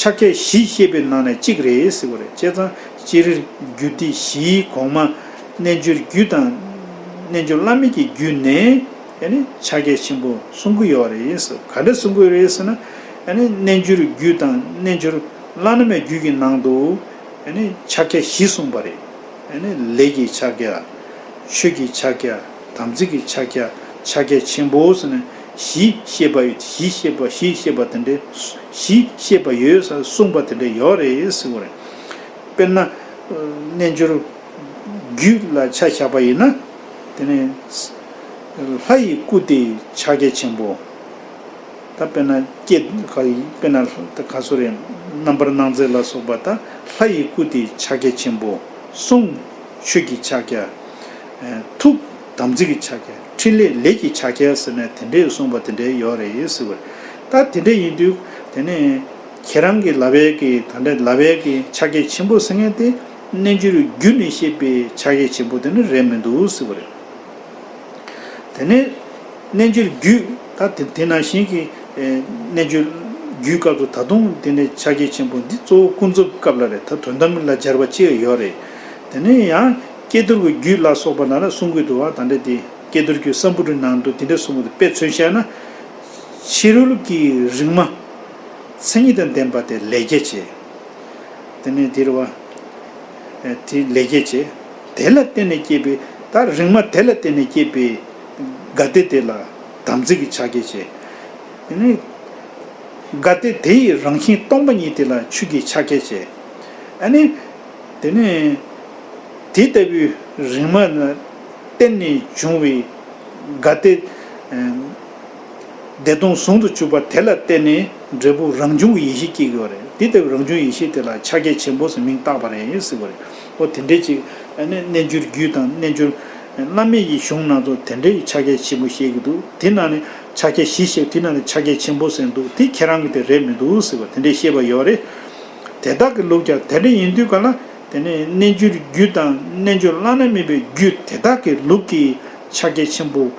ཕྱག་རྒྱ་བཞི་བཤད་པའི་ནང་ནས་གཅིག་རེད་ཟེར་བ་རེད། བྱས་ཙང་སྤྱིར་རྒྱུད་སྡེ་བཞིའི་གོང་མ་རྣལ་འབྱོར་རྒྱུད་དང་རྣལ་འབྱོར་བླ་མེད་ཀྱི་རྒྱུད་ནས་ ཨ་ནི་ཕྱག་རྒྱ་ཆེན་པོ་གསུང་གི་ཡོད་རེད་ཟེར། ག་འདྲ་གསུང་གི་ཡོད་རེད་ཟེར་ན། ཨ་ནི་རྣལ་འབྱོར་རྒྱུད་དང་རྣལ་འབྱོར་བླ་ན་མེད་རྒྱུད་ཀྱི་ནང་དུ་ཨ་ནི་ཕྱག་རྒྱ་བཞི་གསུངས་པ་རེད། ཨ་ནི་ལས་ཀྱི་ཕྱག་རྒྱ། ཆོས་ཀྱི་ཕྱག་རྒྱ། དམ་ཚིག་གི་ཕྱག་རྒྱ། ཕྱག་རྒྱ་ཆེན་པོ་ཟེར་ནས་བཞི་བཤད་པ་ཡོད། བཞི་བཤད་པ། བཞི་བཤད་པ་དེ་འདྲའི། བཞི་བཤད་པ་ཡོད་ཟེར། གསུངས་པ་དེ་འདྲ་ཡོད་རེད་ཟེར་བ་རེད། དཔེར་ན། རྣལ་འབྱོར་རྒྱུད་ལ་ཆ་བཞག་པ་ཡིན་ན། དེ་ནས་ལྷ་ཡི་སྐུ་སྟེ་ཕྱག་རྒྱ་ཆེན་པོ། ད་དཔེར་ན་སྐད་ག་ཡི་དཔེར་ན་ད་ག་སོ་རེད། རྣམ་པར་སྣང་མཛད་ལ་སོགས་པ། ད་ལྷ་ཡི་སྐུ་སྟེ་ཕྱག་རྒྱ་ཆེན་པོ། གསུང་ཆོས་ཀྱི་ཕྱག་རྒྱ། ཐུགས་དམ་ཚིག་གི་ཕྱག་རྒྱ། ཕྲིན་ལས་ལས་ཀྱི་ཕྱག་རྒྱ་ཟེར་ནས་དེ་འདྲའི་གསུངས་པ་དེ་འདྲའི་ཡོད་རེད་ཟེར་བ་རེད། ད་དེ་འདྲ་ཡིན་དུས་དེ་ནས་ཁྱེད་རང་གི་ལབ་ཡས་ཀྱི་ད་འདྲ་ལབ་ཡས་ཀྱི་ཕྱག་རྒྱ་ཆེན་པོ་ཟེར་མཁན་དེ་རྣལ་འབྱོར་རྒྱུད་ནས་བཤད་པའི་ཕྱག་རྒྱ་ཆེན་པོ་དེ་ནི་རེད་མི་འདུག་ཟེར་བ་རེད། དེ་ནས་རྣལ་འབྱོར་རྒྱུད། ད་དེ་དེ་ནང་བཞིན་གྱི་ཨེ་རྣལ་འབྱོར་རྒྱུད་སྐབས་སུ་ད་དུང་དེ་ནས་ཕྱག་རྒྱ་ཆེན་པོ་འདི་གཙོ་བོ་ཀུན་རྫོབ་སྐབས་ལ་རེད། ད་དོན་དམ་ལ་སྦྱར་བ་ཅིག་ཡོད་རེད། དེ་ནས་ཡང་ཀྱེ་རྡོར་གྱི་རྒྱུད་ལ་སོགས་པ་ལ་ལ་གསུང་གི་འདུག་བ། ད་འདྲ་དེ་ཀྱེ་རྡོར་གྱི་སམ་བུ་ཊའི་ནང་དུ་དེ་འདྲ་གསུངས་པ་དེ་དཔེ་མཚོན་བྱས་ན། ཕྱི་རོལ་གྱི་རིག་མ་མཚན་ཉིད་དང་ལྡན་པ་དེ་ལས་རྒྱ་ཆེ། དེ་ནས་དེ་རུ་བ། ཨེ་དེ་ལས་རྒྱ་ཆེ། དེ་ལ་བརྟེན་ནས་སྐྱེས་པའི། ད་རིག་མ་དེ་ལ་བརྟེན་ནས་སྐྱེས་པའི་དགའ་སྟེ་དེ་ལ་དམ་ཚིག་གི་ཕྱག་རྒྱ་ཆེ། དེ་ནས་དགའ་སྟེ་དེ་ཡི་རང་བཞིན་སྟོང་པ་ཉིད་དེ་ལ་ཆོས་ཀྱི་ཕྱག་རྒྱ་ཆེ། ཨ་ནི། དེ་ནས་དེ་ལྟ་བུའི་རིག་མ་ལ་བརྟེན་ནས་བྱུང་བའི་དགའ་སྟེ། ཨེ་བདེ་སྟོང་ཟུང་དུ་འཇུག་པ་དེ་ལ་བརྟེན་ནས་འབྲས་བུ་རང་བྱུང་གི་ཡེ་ཤེས་སྐྱེ་དགོས་པ་རེད། དེ་ལྟ་བུའི་རང་བྱུང་ཡེ་ཤེས་དེ་ལ་ཕྱག་རྒྱ་ཆེན་པོ་ཟེར་མིང་བཏགས་པ་རེད་ཟེར་བ་རེད། འོ་དེ་འདྲའི་ཅིག་ཨ་ནི་རྣལ་འབྱོར་རྒྱུད་དང་རྣལ་འབྱོར་བླ་མེད་ཀྱི་གཞུང་ནང་དུ་དེ་འདྲའི་ཕྱག་རྒྱ་ཆེན་པོ་བཤད་ཀྱི་འདུག་དེ་ནང་ནས་ཕྱག་རྒྱ་བཞི་བཤད། དེ་ནང་ནས་ཕྱག་རྒྱ་ཆེན་པོ་ཟེར་འདུག་དེ་ཁྱེད་རང་གི་དེ་རེད་མི་འདུག་ཟེར་བ་དེ་འདྲའི་བཤད་པ་ཡོད་རེད། དེ་དག་གི་ལུགས་ཀྱང་དེ་འདྲ་ཡིན་དུས་ག་ལ། དེ་ནས་རྣལ་འབྱོར་རྒྱུད་དང་རྣལ་འབྱོར་བླ་ན་མེད་པའི་རྒྱུད་དེ་དག་གི་ལུགས་ཀྱི་ཕྱག་རྒྱ་ཆེན་པོ།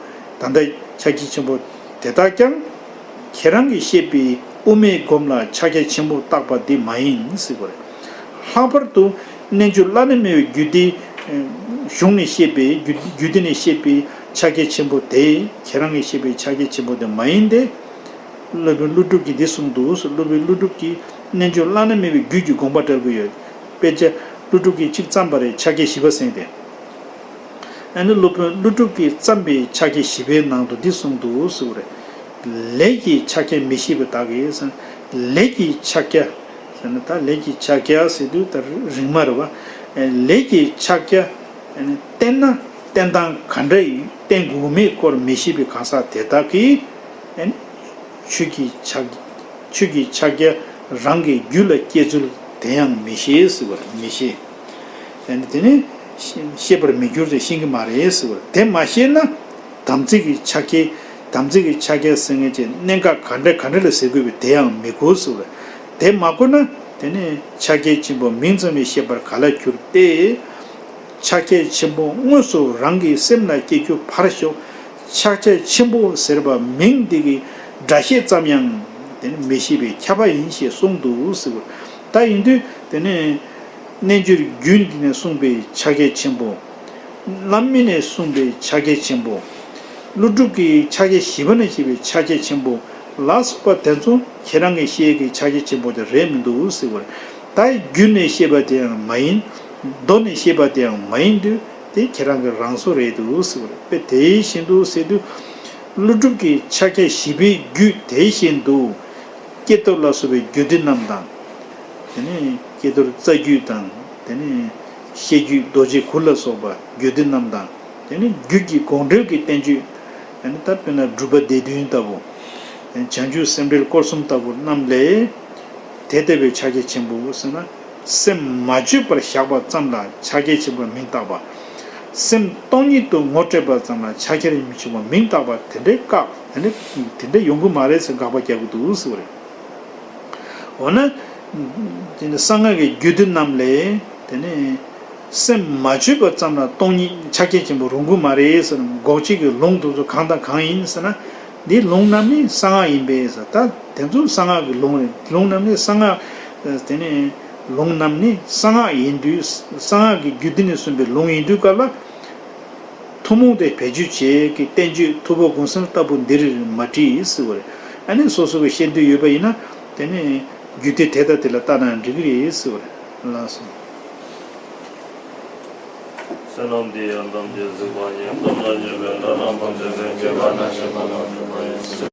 ད་ལྟ་ཕྱག་རྒྱ་ཆེན་པོ་དེ་དག་ཀྱང་། ཁྱེད་རང་གིས་བཤད་པའི་དབུ་མའི་སྒོམ་ལ་ཕྱག་རྒྱ་ཆེན་པོ་བཏགས་པ་འདི་མ་ཡིན་ཟེར་བ་རེད། ལྷག་པར་དུ་རྣལ་འབྱོར་བླ་ན་མེད་པའི་རྒྱུད་སྡེའི་གཞུང་ནས་བཤད་པའི་རྒྱུད་རྒྱུད་སྡེ་ནས་བཤད་པའི་ཕྱག་རྒྱ་ཆེན་པོ་དེ་ཁྱེད་རང་གིས་བཤད་པའི་ཕྱག་རྒྱ་ཆེན་པོ་དེ་མ་ཡིན་ཏེ། སློབ་དཔོན་ཀླུ་སྒྲུབ་ཀྱིས་འདི་གསུངས་འདུག་སློབ་དཔོན་ཀླུ་སྒྲུབ་ཀྱིས་རྣལ་འབྱོར་བླ་ན་མེད་པའི་རྒྱུད་ཀྱི་དགོངས་པ་འགྲེལ་གྱི་ཡོད། དཔེ་ཆ་ཀླུ་སྒྲུབ་ཀྱིས་གཅིག་བརྩམས་པ་རེད། ཕྱག་རྒྱ་བཞི་པ་ཟེར་ཏེ། ཨ་ནི་སློབ་དཔོན་ཀླུ་སྒྲུབ་ཀྱིས་བརྩམས་པའི་ཕྱག་རྒྱ་བཞི་པའི་ནང་དུ་འདི་གསུངས་འདུག་ཟེར་བ་རེད། ལས་ཀྱི་ཕྱག་རྒྱ་མི་ཤེས་པ་དག་གིས། ལས་ཀྱི་ཕྱག་རྒྱ་ཟེར་ན། ད་ལས་ཀྱི་ཕྱག་རྒྱ་ཟེར་དུས་ད་རིག་མ་རེད་བ། ལས་ཀྱི་ཕྱག་རྒྱ་བསྟེན་ན་བསྟེན་སྟངས་ག་འདྲ་ཡིན། བསྟེན་དགོས་མེད་སྐོར་མི་ཤེས་པའི་གང་ཟག་དེ་དག་གིས། ཨ་ནི་ཆོས་ཀྱི་ཕྱག་ཆོས་ཀྱི་ཕྱག་རྒྱ་རང་གི་རྒྱུད་ལ་སྐྱེ་ཚུལ་དེ་ཡང་མི་ཤེས་ཟེར་བ་རེད། མི་ཤེས། ཨ་ནི་དེ་ནི་ཤེས་པར་མི་འགྱུར་ཏེ་ཤེས་ཀྱི་མ་རེད་ཟེར་བ་རེད། དེ་མ་ཤེས་ན་དམ་ཚིག་གི་ཕྱག་རྒྱ། དམ་ཚིག་གི་ཕྱག་རྒྱ་ཟེར་མཁན་གྱི་གནད་འགག་ག་འདྲ་ག་འདྲ་ལ་ཟེར་དགོས་པའི་དེ་ཡང་མི་གོ་ཟེར་བ་རེད། དེ་མ་གོ་ན་དེ་ནི་ཕྱག་རྒྱ་ཆེན་པོ་མིང་ཙམ་ལས་ཤེས་པར་ག་ལ་འགྱུར་ཏེ། ཕྱག་རྒྱ་ཆེན་པོ་དངོས་སུ་རང་གི་སེམས་ལ་སྐྱེ་རྒྱུ་ཕར་ཞོག་ཕྱག་རྒྱ་ཆེན་པོ་ཟེར་བ་མིང་འདི་གི་སྒྲ་བཤད་ཙམ་ཡང་དེ་ནི་མི་ཤེས་པའི་ཁྱབ་པ་ཡིན་ཞེས་གསུངས་འདུག་ཟེར་བ། ད་ཡིན་དུས་དེ་ནི་རྣལ་འབྱོར་རྒྱུད་འདི་ནས་གསུངས་པའི་ཕྱག་རྒྱ་ཆེན་པོ། བླ་མེད་ནས་གསུངས་པའི་ཕྱག་རྒྱ་ཆེན་པོ། ཀླུ་སྒྲུབ་ཀྱི་ཕྱག་རྒྱ་བཞི་པ་ནས་བཤད་པའི་ཕྱག་རྒྱ་ཆེན་པོ་ལ་སོགས་པ་དེ་ཚོ་ཁྱེད་རང་གི་བཤད་ཀྱི་ཕྱག་རྒྱ་ཆེན་པོ་དེ་རེད་མི་འདུག་ཟེར་བ་རེད། ད་རྒྱུད་ནས་བཤད་པ་དེ་ཡང་མ་ཡིན། མདོ་ནས་བཤད་པ་དེ་ཡང་མ་ཡིན་དུས་དེ་ཁྱེད་རང་གི་རང་བཟོ་རེད་འདུག་ཟེར་བ་རེད། དཔེ་དེ་བཞིན་དུ་ཟེར་དུས། ཀླུ་སྒྲུབ་ཀྱི་ཕྱག་རྒྱ་བཞི་པའི་རྒྱུད་དེ་བཞིན་དུ། ཀྱེ་རྡོར་ལ་སོགས་པའི་རྒྱུད་སྡེ་རྣམས་དང་། དེ་ནས་ཀྱེ་རྡོར་རྩ་རྒྱུད་དང་། དེ་ནས་བཤད་རྒྱུད་རྡོ་རྗེ་གུར་ལ་སོགས་པ་རྒྱུད་སྡེ་རྣམས་དང་། དེ་ནས་རྒྱུད་ཀྱི་དགོངས་འགྲེལ་གྱི་བསྟན་བཅོས། དེ་ནས་ད་དཔེར་ན་སྒྲུབ་པ་སྡེ་བདུན་ལྟ་བུ། བྱང་ཆུབ་སེམས་འགྲེལ་སྐོར་གསུམ་ལྟ་བུ་རྣམས་ལས། དེ་ལྟ་བུའི་ཕྱག་རྒྱ་ཆེན་པོ་ཟེར་ན། སེམས་མ་བཅོས་པར་བཞག་པ་ཙམ་ལ་ཕྱག་རྒྱ་ཆེན་པོར་མིང་བཏགས་པ། སེམས་སྟོང་ཉིད་དུ་ངོ་སྤྲད་པ་ཙམ་ལ་ཕྱག་རྒྱ་ཆེན་པོར་མིང་བཏགས་པ་དེ་འདྲའི་བཀག་དེ་འདྲ་དེ་འདྲ་ཡོང་གི་མ་རེད་ཟེར་དགག་པ་རྒྱག་གི་འདུག་ཟེར་བ་རེད། འོ་ན། དེ་ནི་གསང་སྔགས་ཀྱི་རྒྱུད་སྡེ་རྣམས་ལས་དེ་ནི། སེམས་མ་བཅོས་པ་ཙམ་ལ་སྟོང་ཉིད་ཕྱག་རྒྱ་ཆེན་པོ་རུང་གི་མ་རེད་ཟེར་ན། འགོག་བྱེད་ཀྱི་ལུང་དེ་ཚོ་གང་དང་གང་ཡིན་ཟེར་ན། འདིའི་ལུང་རྣམས་ནི་གསང་སྔགས་ཡིན་པས་ཟེར། ད་དེ་ཚོ་གསང་སྔགས་ཀྱི་ལུང་རེད། ལུང་རྣམས་ནི་གསང་སྔགས། དེ་ནི་ལུང་རྣམས་ནི་གསང་སྔགས་ཡིན་དུས། གསང་སྔགས་ཀྱི་རྒྱུད་སྡེ་ནས་གསུངས་པའི་ལུང་ཡིན་དུས་སྐབས་ལ། ཐུན་མོང་དེ་བེད་སྤྱོད་བྱེད་ཀྱི་བསྟན་བཅོས་ཐུབ་པ་དགོངས་གསལ་ལྟ་བུ་འདིར་མ་བྲིས་ཟེར་བ་རེད། ཨ་ནི་སོ་སོ་གི་ཤེས་འདོད་ཡོད་པ་ཡིན་ན་དེ་ནི་རྒྱུད་སྡེ་དེ་དང་དེ་ལ་བལྟ་ན་འགྲིག་གི་རེད་ཟེར་བ་རེད། ལགས་སོ། བསོད་ནམས་འདི་ཡང་དམ་གྱིས་གཟིགས་པ་ཉིད། དམ་ལ་ཉེས་པའི་དགྲ་རྣམས་ཕམ་བྱས་ཏེ། སྐྱེ་རྒ་ན་འཆིའི་རྦ་རླབས་འཁྲུགས་པ་ཡི།